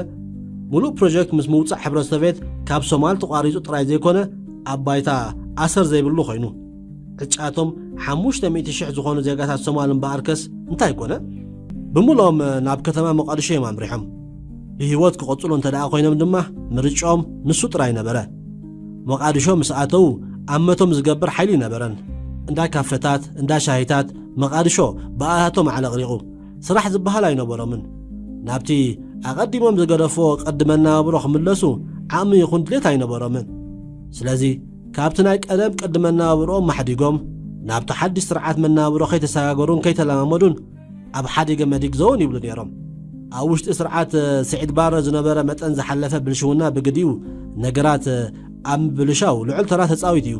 ሙሉእ ፕሮጀክት ምስ ምውጻእ ሕብረት ሶቪየት ካብ ሶማል ተቋሪጹ ጥራይ ዘይኮነ፣ ኣብ ባይታ ኣሰር ዘይብሉ ኮይኑ። ዕጫቶም ሓሙሽተ ሚእቲ ሽሕ ዝኾኑ ዜጋታት ሶማል እምበኣርከስ እንታይ ኮነ? ብምልኦም ናብ ከተማ ሞቃዲሾ እዮም ኣምሪሖም። ብህይወት ክቐጽሉ እንተ ደኣ ኮይኖም ድማ ምርጫኦም ንሱ ጥራይ ነበረ። ሞቃዲሾ ምስ ኣተዉ ኣመቶም ዝገብር ሓይሊ ነበረን። እንዳ ካፈታት፣ እንዳ ሻሂታት፣ መቃዲሾ ብኣታቶም ዓለቕሊቑ። ስራሕ ዝበሃል ኣይነበሮምን። ናብቲ ኣቐዲሞም ዝገደፍዎ ቅዲ መነባብሮ ክምለሱ ዓቕሚ ይኹን ድሌት ኣይነበሮምን። ስለዚ ካብቲ ናይ ቀደም ቅዲ መነባብሮኦም ማሕዲጎም ናብቲ ሓድሽ ስርዓት መነባብሮ ከይተሰጋገሩን ከይተለማመዱን ኣብ ሓደ ገመድ ይግዘውን ይብሉ ነይሮም። ኣብ ውሽጢ ስርዓት ስዒድ ባረ ዝነበረ መጠን ዝሓለፈ ብልሽውና ብግዲኡ ነገራት ኣብ ምብልሻው ልዑል ተራ ተጻዊቱ እዩ።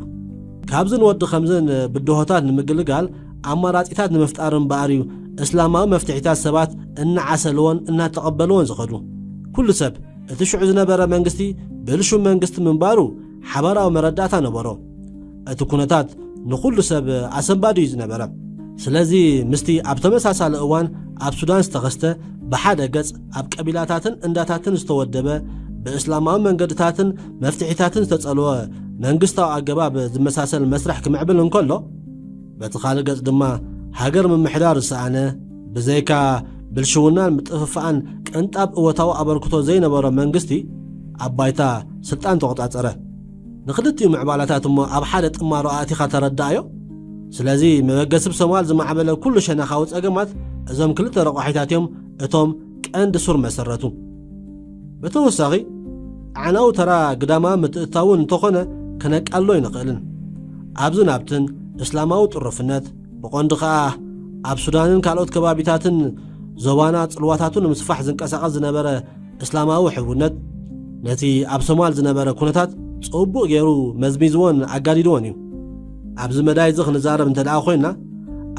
ካብዝን ወዲ ከምዝን ብድሆታት ንምግልጋል ኣማራጺታት ንምፍጣር እምበኣር እዩ እስላማዊ መፍትሒታት ሰባት እናዓሰልዎን እናተቐበልዎን ዝኸዱ። ኩሉ ሰብ እቲ ሽዑ ዝነበረ መንግስቲ ብልሹ መንግስቲ ምንባሩ ሓባራዊ መረዳእታ ነበሮ። እቲ ኩነታት ንኹሉ ሰብ ኣሰንባዲ እዩ ዝነበረ። ስለዚ ምስቲ ኣብ ተመሳሳሊ እዋን ኣብ ሱዳን ዝተኸስተ ብሓደ ገጽ ኣብ ቀቢላታትን እንዳታትን ዝተወደበ ብእስላማዊ መንገድታትን መፍትሒታትን ዝተጸልወ መንግስታዊ ኣገባብ ዝመሳሰል መስርሕ ክምዕብል እንከሎ፣ በቲ ካልእ ገጽ ድማ ሃገር ምምሕዳር ዝሰኣነ፣ ብዘይካ ብልሽውናን ምጥፍፋኣን ቅንጣብ እወታዊ ኣበርክቶ ዘይነበሮ መንግስቲ ኣብ ባይታ ስልጣን ተቖጻጸረ። ንኽልቲኡ ምዕባላታት እሞ ኣብ ሓደ ጥማሮ ኣእቲኻ ተረዳኣዮ። ስለዚ መበገሲ ብሶማል ዝማዕበለ ኩሉ ሸነኻዊ ጸገማት እዞም ክልተ ረቋሒታት እዮም እቶም ቀንዲ ሱር መሰረቱ። ብተወሳኺ ኣዕናዊ ተራ ግዳማዊ ምትእትታውን እንተኾነ ከነቃልሎ ኣይንኽእልን። ኣብዝን ኣብትን እስላማዊ ጥሩፍነት ብቐንዱ ኸኣ ኣብ ሱዳንን ካልኦት ከባቢታትን ዞባና ጽልዋታቱ ንምስፋሕ ዝንቀሳቐስ ዝነበረ እስላማዊ ሕውነት ነቲ ኣብ ሶማል ዝነበረ ኩነታት ጽቡቕ ገይሩ መዝሚዝዎን ኣጋዲድዎን እዩ። ኣብዚ መዳይ እዚ ክንዛረብ እንተ ደኣ ኮይንና፣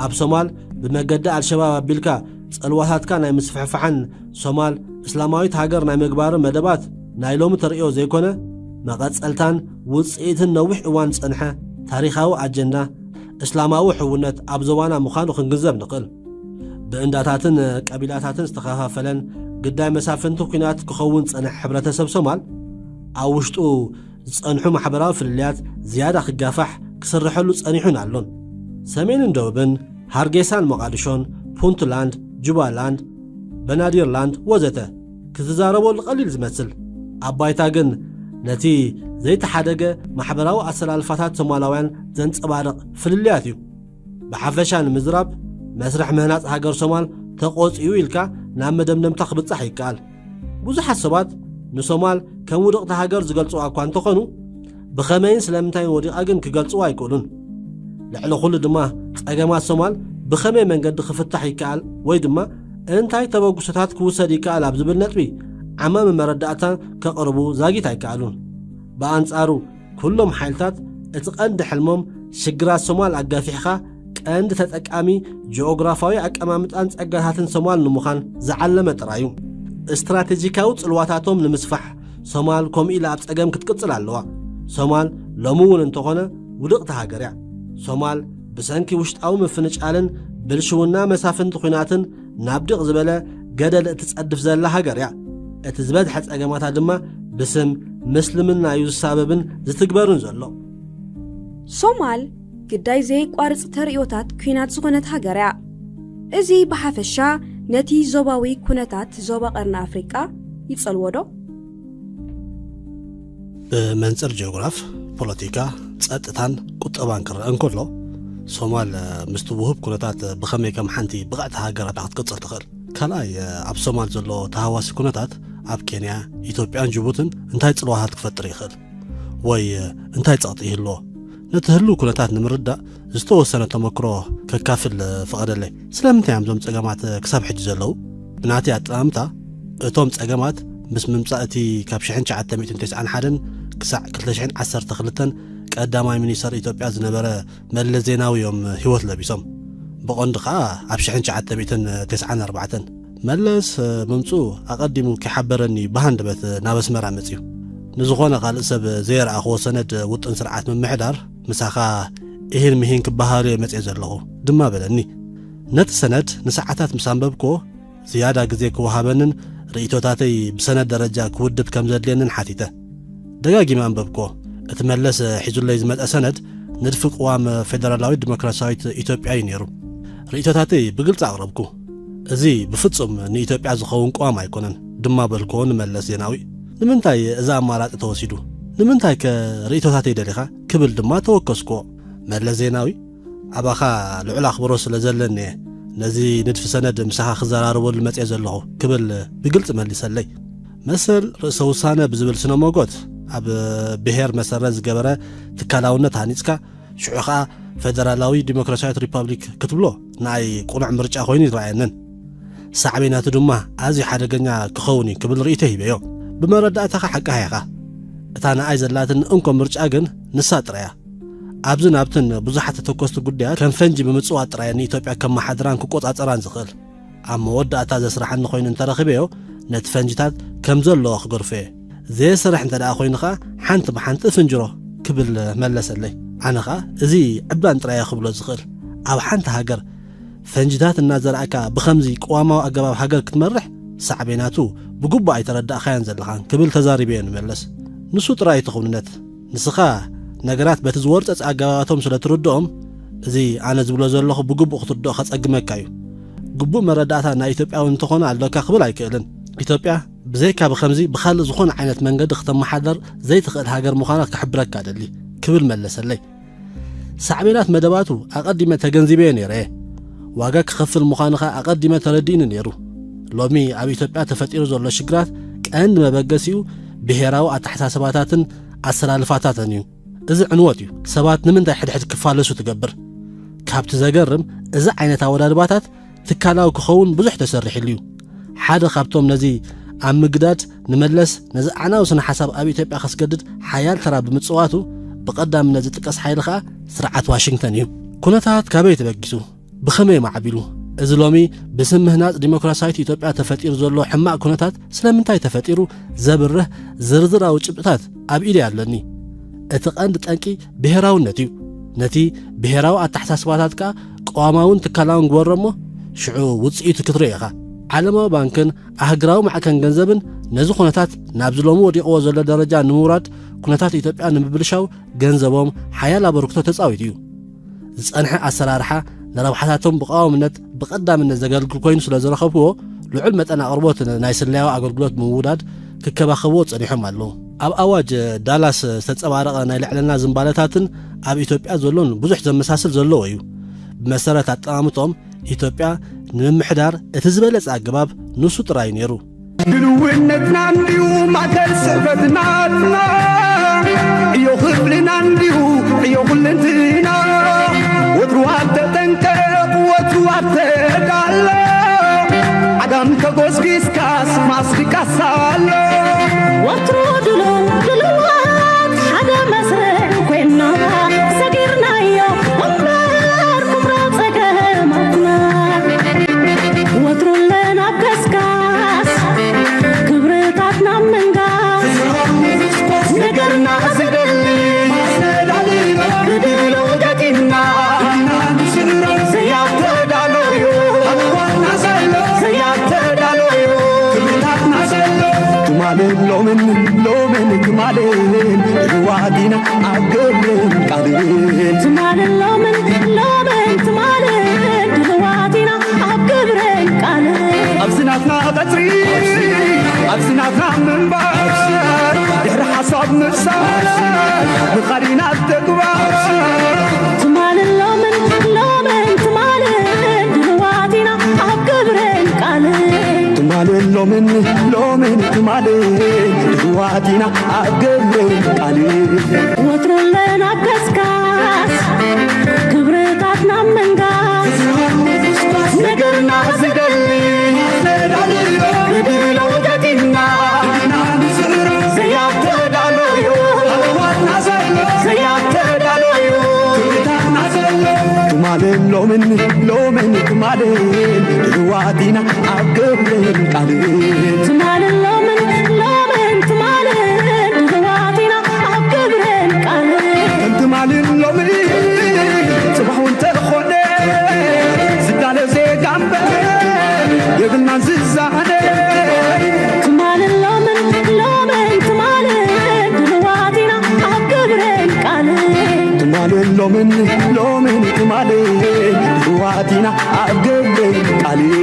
ኣብ ሶማል ብመገዲ ኣልሸባብ ኣቢልካ ጸልዋታትካ ናይ ምስፍሕፋሕን ሶማል እስላማዊት ሃገር ናይ ምግባርን መደባት ናይ ሎሚ ተርእዮ ዘይኮነ፣ መቐጸልታን ውጽኢትን ነዊሕ እዋን ዝጸንሐ ታሪኻዊ ኣጀንዳ እስላማዊ ሕውነት ኣብ ዞባና ምዃኑ ክንግንዘብ ንኽእል። ብእንዳታትን ቀቢላታትን ዝተኸፋፈለን ግዳይ መሳፍንቲ ኲናት ክኸውን ዝጸንሐ ሕብረተሰብ ሶማል፣ ኣብ ውሽጡ ዝጸንሑ ማሕበራዊ ፍልልያት ዝያዳ ክጋፋሕ ክስርሐሉ ጸኒሑን ኣሎን። ሰሜንን ደቡብን፣ ሃርጌሳን ሞቓድሾን፣ ፑንትላንድ፣ ጁባላንድ፣ በናዲርላንድ ወዘተ፣ ክትዛረበሉ ቀሊል ዝመስል፣ ኣብ ባይታ ግን ነቲ ዘይተሓደገ ማሕበራዊ ኣሰላልፋታት ሶማላውያን ዘንጸባርቕ ፍልልያት እዩ። ብሓፈሻ ንምዝራብ፣ መስርሕ ምህናጽ ሃገር ሶማል ተቖጺኡ ኢልካ ናብ መደምደምታ ክብጻሕ ይከኣል። ብዙሓት ሰባት ንሶማል ከም ውድቕቲ ሃገር ዝገልጽዋ እኳ እንተኾኑ፣ ብኸመይን ስለምንታይን ወዲቓ ግን ክገልጽዋ ኣይክእሉን። ልዕሊ ኩሉ ድማ፣ ጸገማት ሶማል ብኸመይ መንገዲ ክፍታሕ ይከኣል ወይ ድማ እንታይ ተበግሶታት ክውሰድ ይከኣል ኣብ ዝብል ነጥቢ ዓማሚ መረዳእታ ከቕርቡ ዛጊት ኣይከኣሉን። ብኣንጻሩ፣ ኩሎም ሓይልታት እቲ ቀንዲ ሕልሞም ሽግራት ሶማል ኣጋፊሕኻ ቀንዲ ተጠቃሚ ጂኦግራፋዊ ኣቀማምጣን ጸጋታትን ሶማል ንምዃን ዝዓለመ ጥራይ እዩ። ስትራቴጂካዊ ጽልዋታቶም ንምስፋሕ ሶማል ከምኡ ኢላ ኣብ ጸገም ክትቅጽል ኣለዋ። ሶማል ሎሚ እውን እንተኾነ ውድቕቲ ሃገር እያ። ሶማል ብሰንኪ ውሽጣዊ ምፍንጫልን ብልሽውና መሳፍንቲ ኲናትን ናብ ድቕ ዝበለ ገደል እትጸድፍ ዘላ ሃገር እያ። እቲ ዝበዝሐ ጸገማታ ድማ ብስም ምስልምና እዩ ዝሳበብን ዝትግበርን ዘሎ። ሶማል ግዳይ ዘየቋርጽ ተርእዮታት ኲናት ዝኾነት ሃገር እያ። እዚ ብሓፈሻ ነቲ ዞባዊ ኩነታት ዞባ ቀርኒ ኣፍሪቃ ይጸልዎ ዶ? ብመንጽር ጂኦግራፍ፣ ፖለቲካ፣ ጸጥታን ቁጠባን ክረአ እንከሎ፣ ሶማል ምስቲ ውሁብ ኩነታት ብኸመይ ከም ሓንቲ ብቕዕቲ ሃገር ኣታ ክትቅጽል ትኽእል? ካልኣይ፣ ኣብ ሶማል ዘሎ ተሃዋሲ ኩነታት ኣብ ኬንያ፣ ኢትዮጵያን ጅቡትን እንታይ ጽልዋታት ክፈጥር ይኽእል? ወይ እንታይ ጸቕጢ ይህልዎ? ነቲ ህልው ኩነታት ንምርዳእ ዝተወሰነ ተመክሮ ከካፍል ፍቐደለይ። ስለምንታይ እዮም እዞም ጸገማት ክሳብ ሕጂ ዘለዉ? ብናተይ ኣጠማምታ፣ እቶም ጸገማት ምስ ምምጻእ እቲ ካብ ሽሕን ትሽዓተ ሚእትን ተስዓን ሓደን ክሳዕ ክልተ ሽሕን ዓሰርተ ክልተን ቀዳማይ ሚኒስተር ኢትዮጵያ ዝነበረ መለስ ዜናዊ እዮም ህይወት ለቢሶም። ብቐንዱ ኸኣ ኣብ ሽሕን ትሽዓተ ሚእትን ተስዓን ኣርባዕተን። መለስ ምምጽኡ ኣቐዲሙ ከይሓበረኒ ብሃንደበት ናብ ኣስመራ መጺኡ። ንዝኾነ ካልእ ሰብ ዘየረኣኽዎ ሰነድ ውጥን ስርዓት ምምሕዳር ምሳኻ እሂን ምሂን ክበሃሉ እየ መጺአ ዘለኹ ድማ በለኒ። ነቲ ሰነድ ንሰዓታት ምስ ኣንበብክዎ፣ ዝያዳ ግዜ ክወሃበንን ርእይቶታተይ ብሰነድ ደረጃ ክውድብ ከም ዘድልየንን ሓቲተ። ደጋጊመ ኣንበብክዎ። እቲ መለስ ሒዙለይ ዝመጸ ሰነድ ንድፊ ቅዋም ፌደራላዊት ዲሞክራሲያዊት ኢትዮጵያ እዩ ነይሩ። ርእይቶታተይ ብግልጺ ኣቕረብኩ። እዚ ብፍጹም ንኢትዮጵያ ዝኸውን ቅዋም ኣይኮነን ድማ በልክዎ ንመለስ ዜናዊ። ንምንታይ እዚ ኣማራጺ ተወሲዱ? ንምንታይ ከ ርእይቶታተይ ደሊኻ? ክብል ድማ ተወከስክዎ። መለስ ዜናዊ፣ ኣባኻ ልዑል ኣኽብሮት ስለ ዘለኒ እየ ነዚ ንድፊ ሰነድ ምሳኻ ክዘራረበሉ መጽየ ዘለኹ ክብል ብግልጺ መሊሰለይ። መሰል ርእሰ ውሳነ ብዝብል ስነ ሞጎት ኣብ ብሄር መሰረት ዝገበረ ትካላውነት ሃኒጽካ ሽዑ ኸኣ ፈደራላዊ ዲሞክራሲያዊት ሪፓብሊክ ክትብሎ ንኣይ ቁኑዕ ምርጫ ኮይኑ ይረኣየንን። ሳዕቤናቱ ድማ ኣዝዩ ሓደገኛ ክኸውን እዩ ክብል ርእይቶ ሂበዮ። ብመረዳእታኻ ሓቅኻ ኢኻ። እታ ንኣይ ዘላትኒ እንኮ ምርጫ ግን ንሳ ጥራይ እያ። ኣብዝን ኣብትን ብዙሓት ተተኮስቲ ጉዳያት ከም ፈንጂ ብምጽዋት ጥራይ ንኢትዮጵያ ከመሓድራን ክቆጻጸራን ዝኽእል። ኣብ መወዳእታ ዘስርሓኒ ኮይኑ እንተረኺበዮ ነቲ ፈንጅታት ከም ዘለዎ ክገርፎ እየ። ዘየስርሕ እንተ ደኣ ኮይኑ ኸኣ ሓንቲ ብሓንቲ እፍንጅሮ ክብል መለሰለይ። ኣነ ኸኣ እዚ ዕብዳን ጥራይ እየ ክብሎ ዝኽእል። ኣብ ሓንቲ ሃገር ፈንጅታት እናዘራእካ ብኸምዚ ቅዋማዊ ኣገባብ ሃገር ክትመርሕ ሳዕቤናቱ ብግቡእ ኣይተረዳእኻዮን ዘለኻን ክብል ተዛሪበዮ ንመለስ። ንሱ ጥራይ እቲ ክውንነት። ንስኻ ነገራት በቲ ዝወርጸጽ ኣገባባቶም ስለ ትርድኦም እዚ ኣነ ዝብሎ ዘለኹ ብግቡእ ክትርድኦ ከጸግመካ እዩ። ግቡእ መረዳእታ ናይ ኢትዮጵያዊ እንተኾነ ኣለካ ክብል ኣይክእልን። ኢትዮጵያ ብዘይካ ብኸምዚ ብኻልእ ዝኾነ ዓይነት መንገዲ ክተመሓደር ዘይትኽእል ሃገር ምዃና ክሕብረካ ደሊ ክብል መለሰለይ። ሳዕቤናት መደባቱ ኣቐዲመ ተገንዚበዮ ነይረ እየ። ዋጋ ክኸፍል ምዃኑ ኸኣ ኣቐዲመ ተረዲእኒ ነይሩ። ሎሚ ኣብ ኢትዮጵያ ተፈጢሩ ዘሎ ሽግራት ቀንዲ መበገሲኡ ብሄራዊ ኣተሓሳስባታትን ኣሰላልፋታትን እዩ። እዚ ዕንወት እዩ ሰባት ንምንታይ ሕድሕድ ክፋለሱ ትገብር። ካብቲ ዘገርም እዚ ዓይነት ኣወዳድባታት ትካላዊ ክኸውን ብዙሕ ተሰሪሕሉ እዩ። ሓደ ካብቶም ነዚ ኣብ ምግዳድ ንመለስ ነዚ ኣዕናዊ ስነ ሓሳብ ኣብ ኢትዮጵያ ከስገድድ ሓያል ተራ ብምጽዋቱ ብቐዳምነት ዝጥቀስ ሓይሊ ኸኣ ስርዓት ዋሽንግተን እዩ። ኩነታት ካበይ ተበጊሱ? ብኸመይ ማዕቢሉ? እዚ ሎሚ ብስም ምህናጽ ዲሞክራሲያዊት ኢትዮጵያ ተፈጢሩ ዘሎ ሕማቕ ኩነታት ስለምንታይ ተፈጢሩ ዘብርህ ዝርዝራዊ ጭብጥታት ኣብ ኢደይ ኣለኒ። እቲ ቀንዲ ጠንቂ ብሄራውነት እዩ። ነቲ ብሄራዊ ኣተሓሳስባታት ከኣ ቅዋማውን ትካላውን ግበሮ እሞ፣ ሽዑ ውጽኢቱ ክትርኢ ኢኻ። ዓለማዊ ባንክን ኣህግራዊ ማዕከን ገንዘብን ነዚ ኩነታት ናብዚ ሎሚ ወዲቕዎ ዘሎ ደረጃ ንምውራድ፣ ኩነታት ኢትዮጵያ ንምብልሻው ገንዘቦም ሓያል ኣበርክቶ ተጻዊቱ እዩ። ዝጸንሐ ኣሰራርሓ ንረብሓታቶም ብቐዋምነት ብቐዳምነት ዘገልግል ኮይኑ ስለ ዝረኸብዎ፣ ልዑል መጠን ኣቕርቦት ናይ ስለያዊ ኣገልግሎት ብምውዳድ ክከባኸብዎ ጸኒሖም ኣለዉ። ኣብ ኣዋጅ ዳላስ ዝተጸባረቐ ናይ ልዕልና ዝንባለታትን ኣብ ኢትዮጵያ ዘሎን ብዙሕ ዘመሳስል ዘለዎ እዩ። ብመሰረት ኣጠማምትኦም፣ ኢትዮጵያ ንምምሕዳር እቲ ዝበለጸ ኣገባብ ንሱ ጥራይ እዩ ነይሩ። ድልውነትና እንድዩ ማእከል ጽሕፈትናትና፣ ዕዮ ክፍልና እንድዩ ዕዮ ኩልንትና። ወትሩ ኣብ ተጠንቀቕ፣ ወትሩ ኣብ ተዳሎ፣ ዓጋም ተጎስጒስካስ ማስቲካስ ኣሎ። ወትሩ ድሉው ድሉዋት ሓደ መስርዕ ኮይና፣ ሰጊርናዮ እምበር ኩምራ ጸገማትና። ወትሩ ኣለና ኣብ ገስጋስ ክብርታትና ምንጋስ። ነገርና ዝደሊ ብድሎ ገጢምና፣ ዘያተዳለዩ ዘያተዳለዩ ትማልን ሎምን ሎምን ትማልን ድልዋት ኢና ኣብ ግብርን ቃልን። ትማልን ሎምን ሎምን ትማልን ድልዋት ኢና ኣብ ግብርን ቃልን። ኣብዚ ናትና ቀጽሪ፣ ኣብዚ ናትና ምንባር፣ ድሕሪ ሓሳብ ምፍሳር፣ ምኻድ ኢና ኣብ ተግባር። ትማልን ሎምን ሎምን ትማልን ድልዋት ኢና ኣብ ግብርን ቃልን። ትማልን ሎምን ሎምን ትማልን ድልዋት ኢና ኣብ ግብርን ቃልን። ወትሩ ኣለና ኣብ ገስጋስ ክብርታትና ምንጋስ። ነገርና ዝደሊ ብድሎ ገጢምና፣ ዘያተዳለዩ ዘያተዳለዩ ትማልን ሎምን ሎምን ትማልን ድልዋት ኢና ኣብ ግብርን ቃልን። ትማልን ሎምን ሎምን ትማልን ድልዋት ኢና ኣብ ግብርን ቃልን። ከም ትማልን ሎምን ጽባሕ እውን ተኾነ፣ ዝዳለ ዜጋ እምበር የብልናን ዝዛነ። ትማልን ሎምን ሎምን ትማልን ድልዋት ኢና ኣብ ግብርን ቃልን። ትማልን ሎምን ሎምን ትማልን ድልዋት ኢና ኣብ ግብርን ቃልን።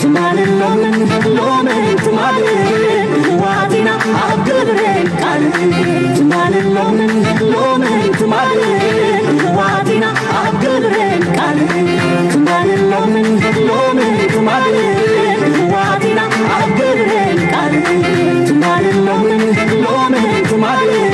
ትማልን ሎምን ሎምን ትማልን ድልዋት ኢና ኣብ ግብርን ቃልን። ትማልን ሎምን ሎምን ትማልን ድልዋት ኢና ኣብ ግብርን ቃልን። ትማልን ሎምን ሎምን ትማልን ድልዋት ኢና ኣብ ግብርን ቃልን። ትማልን ሎምን ሎምን ትማልን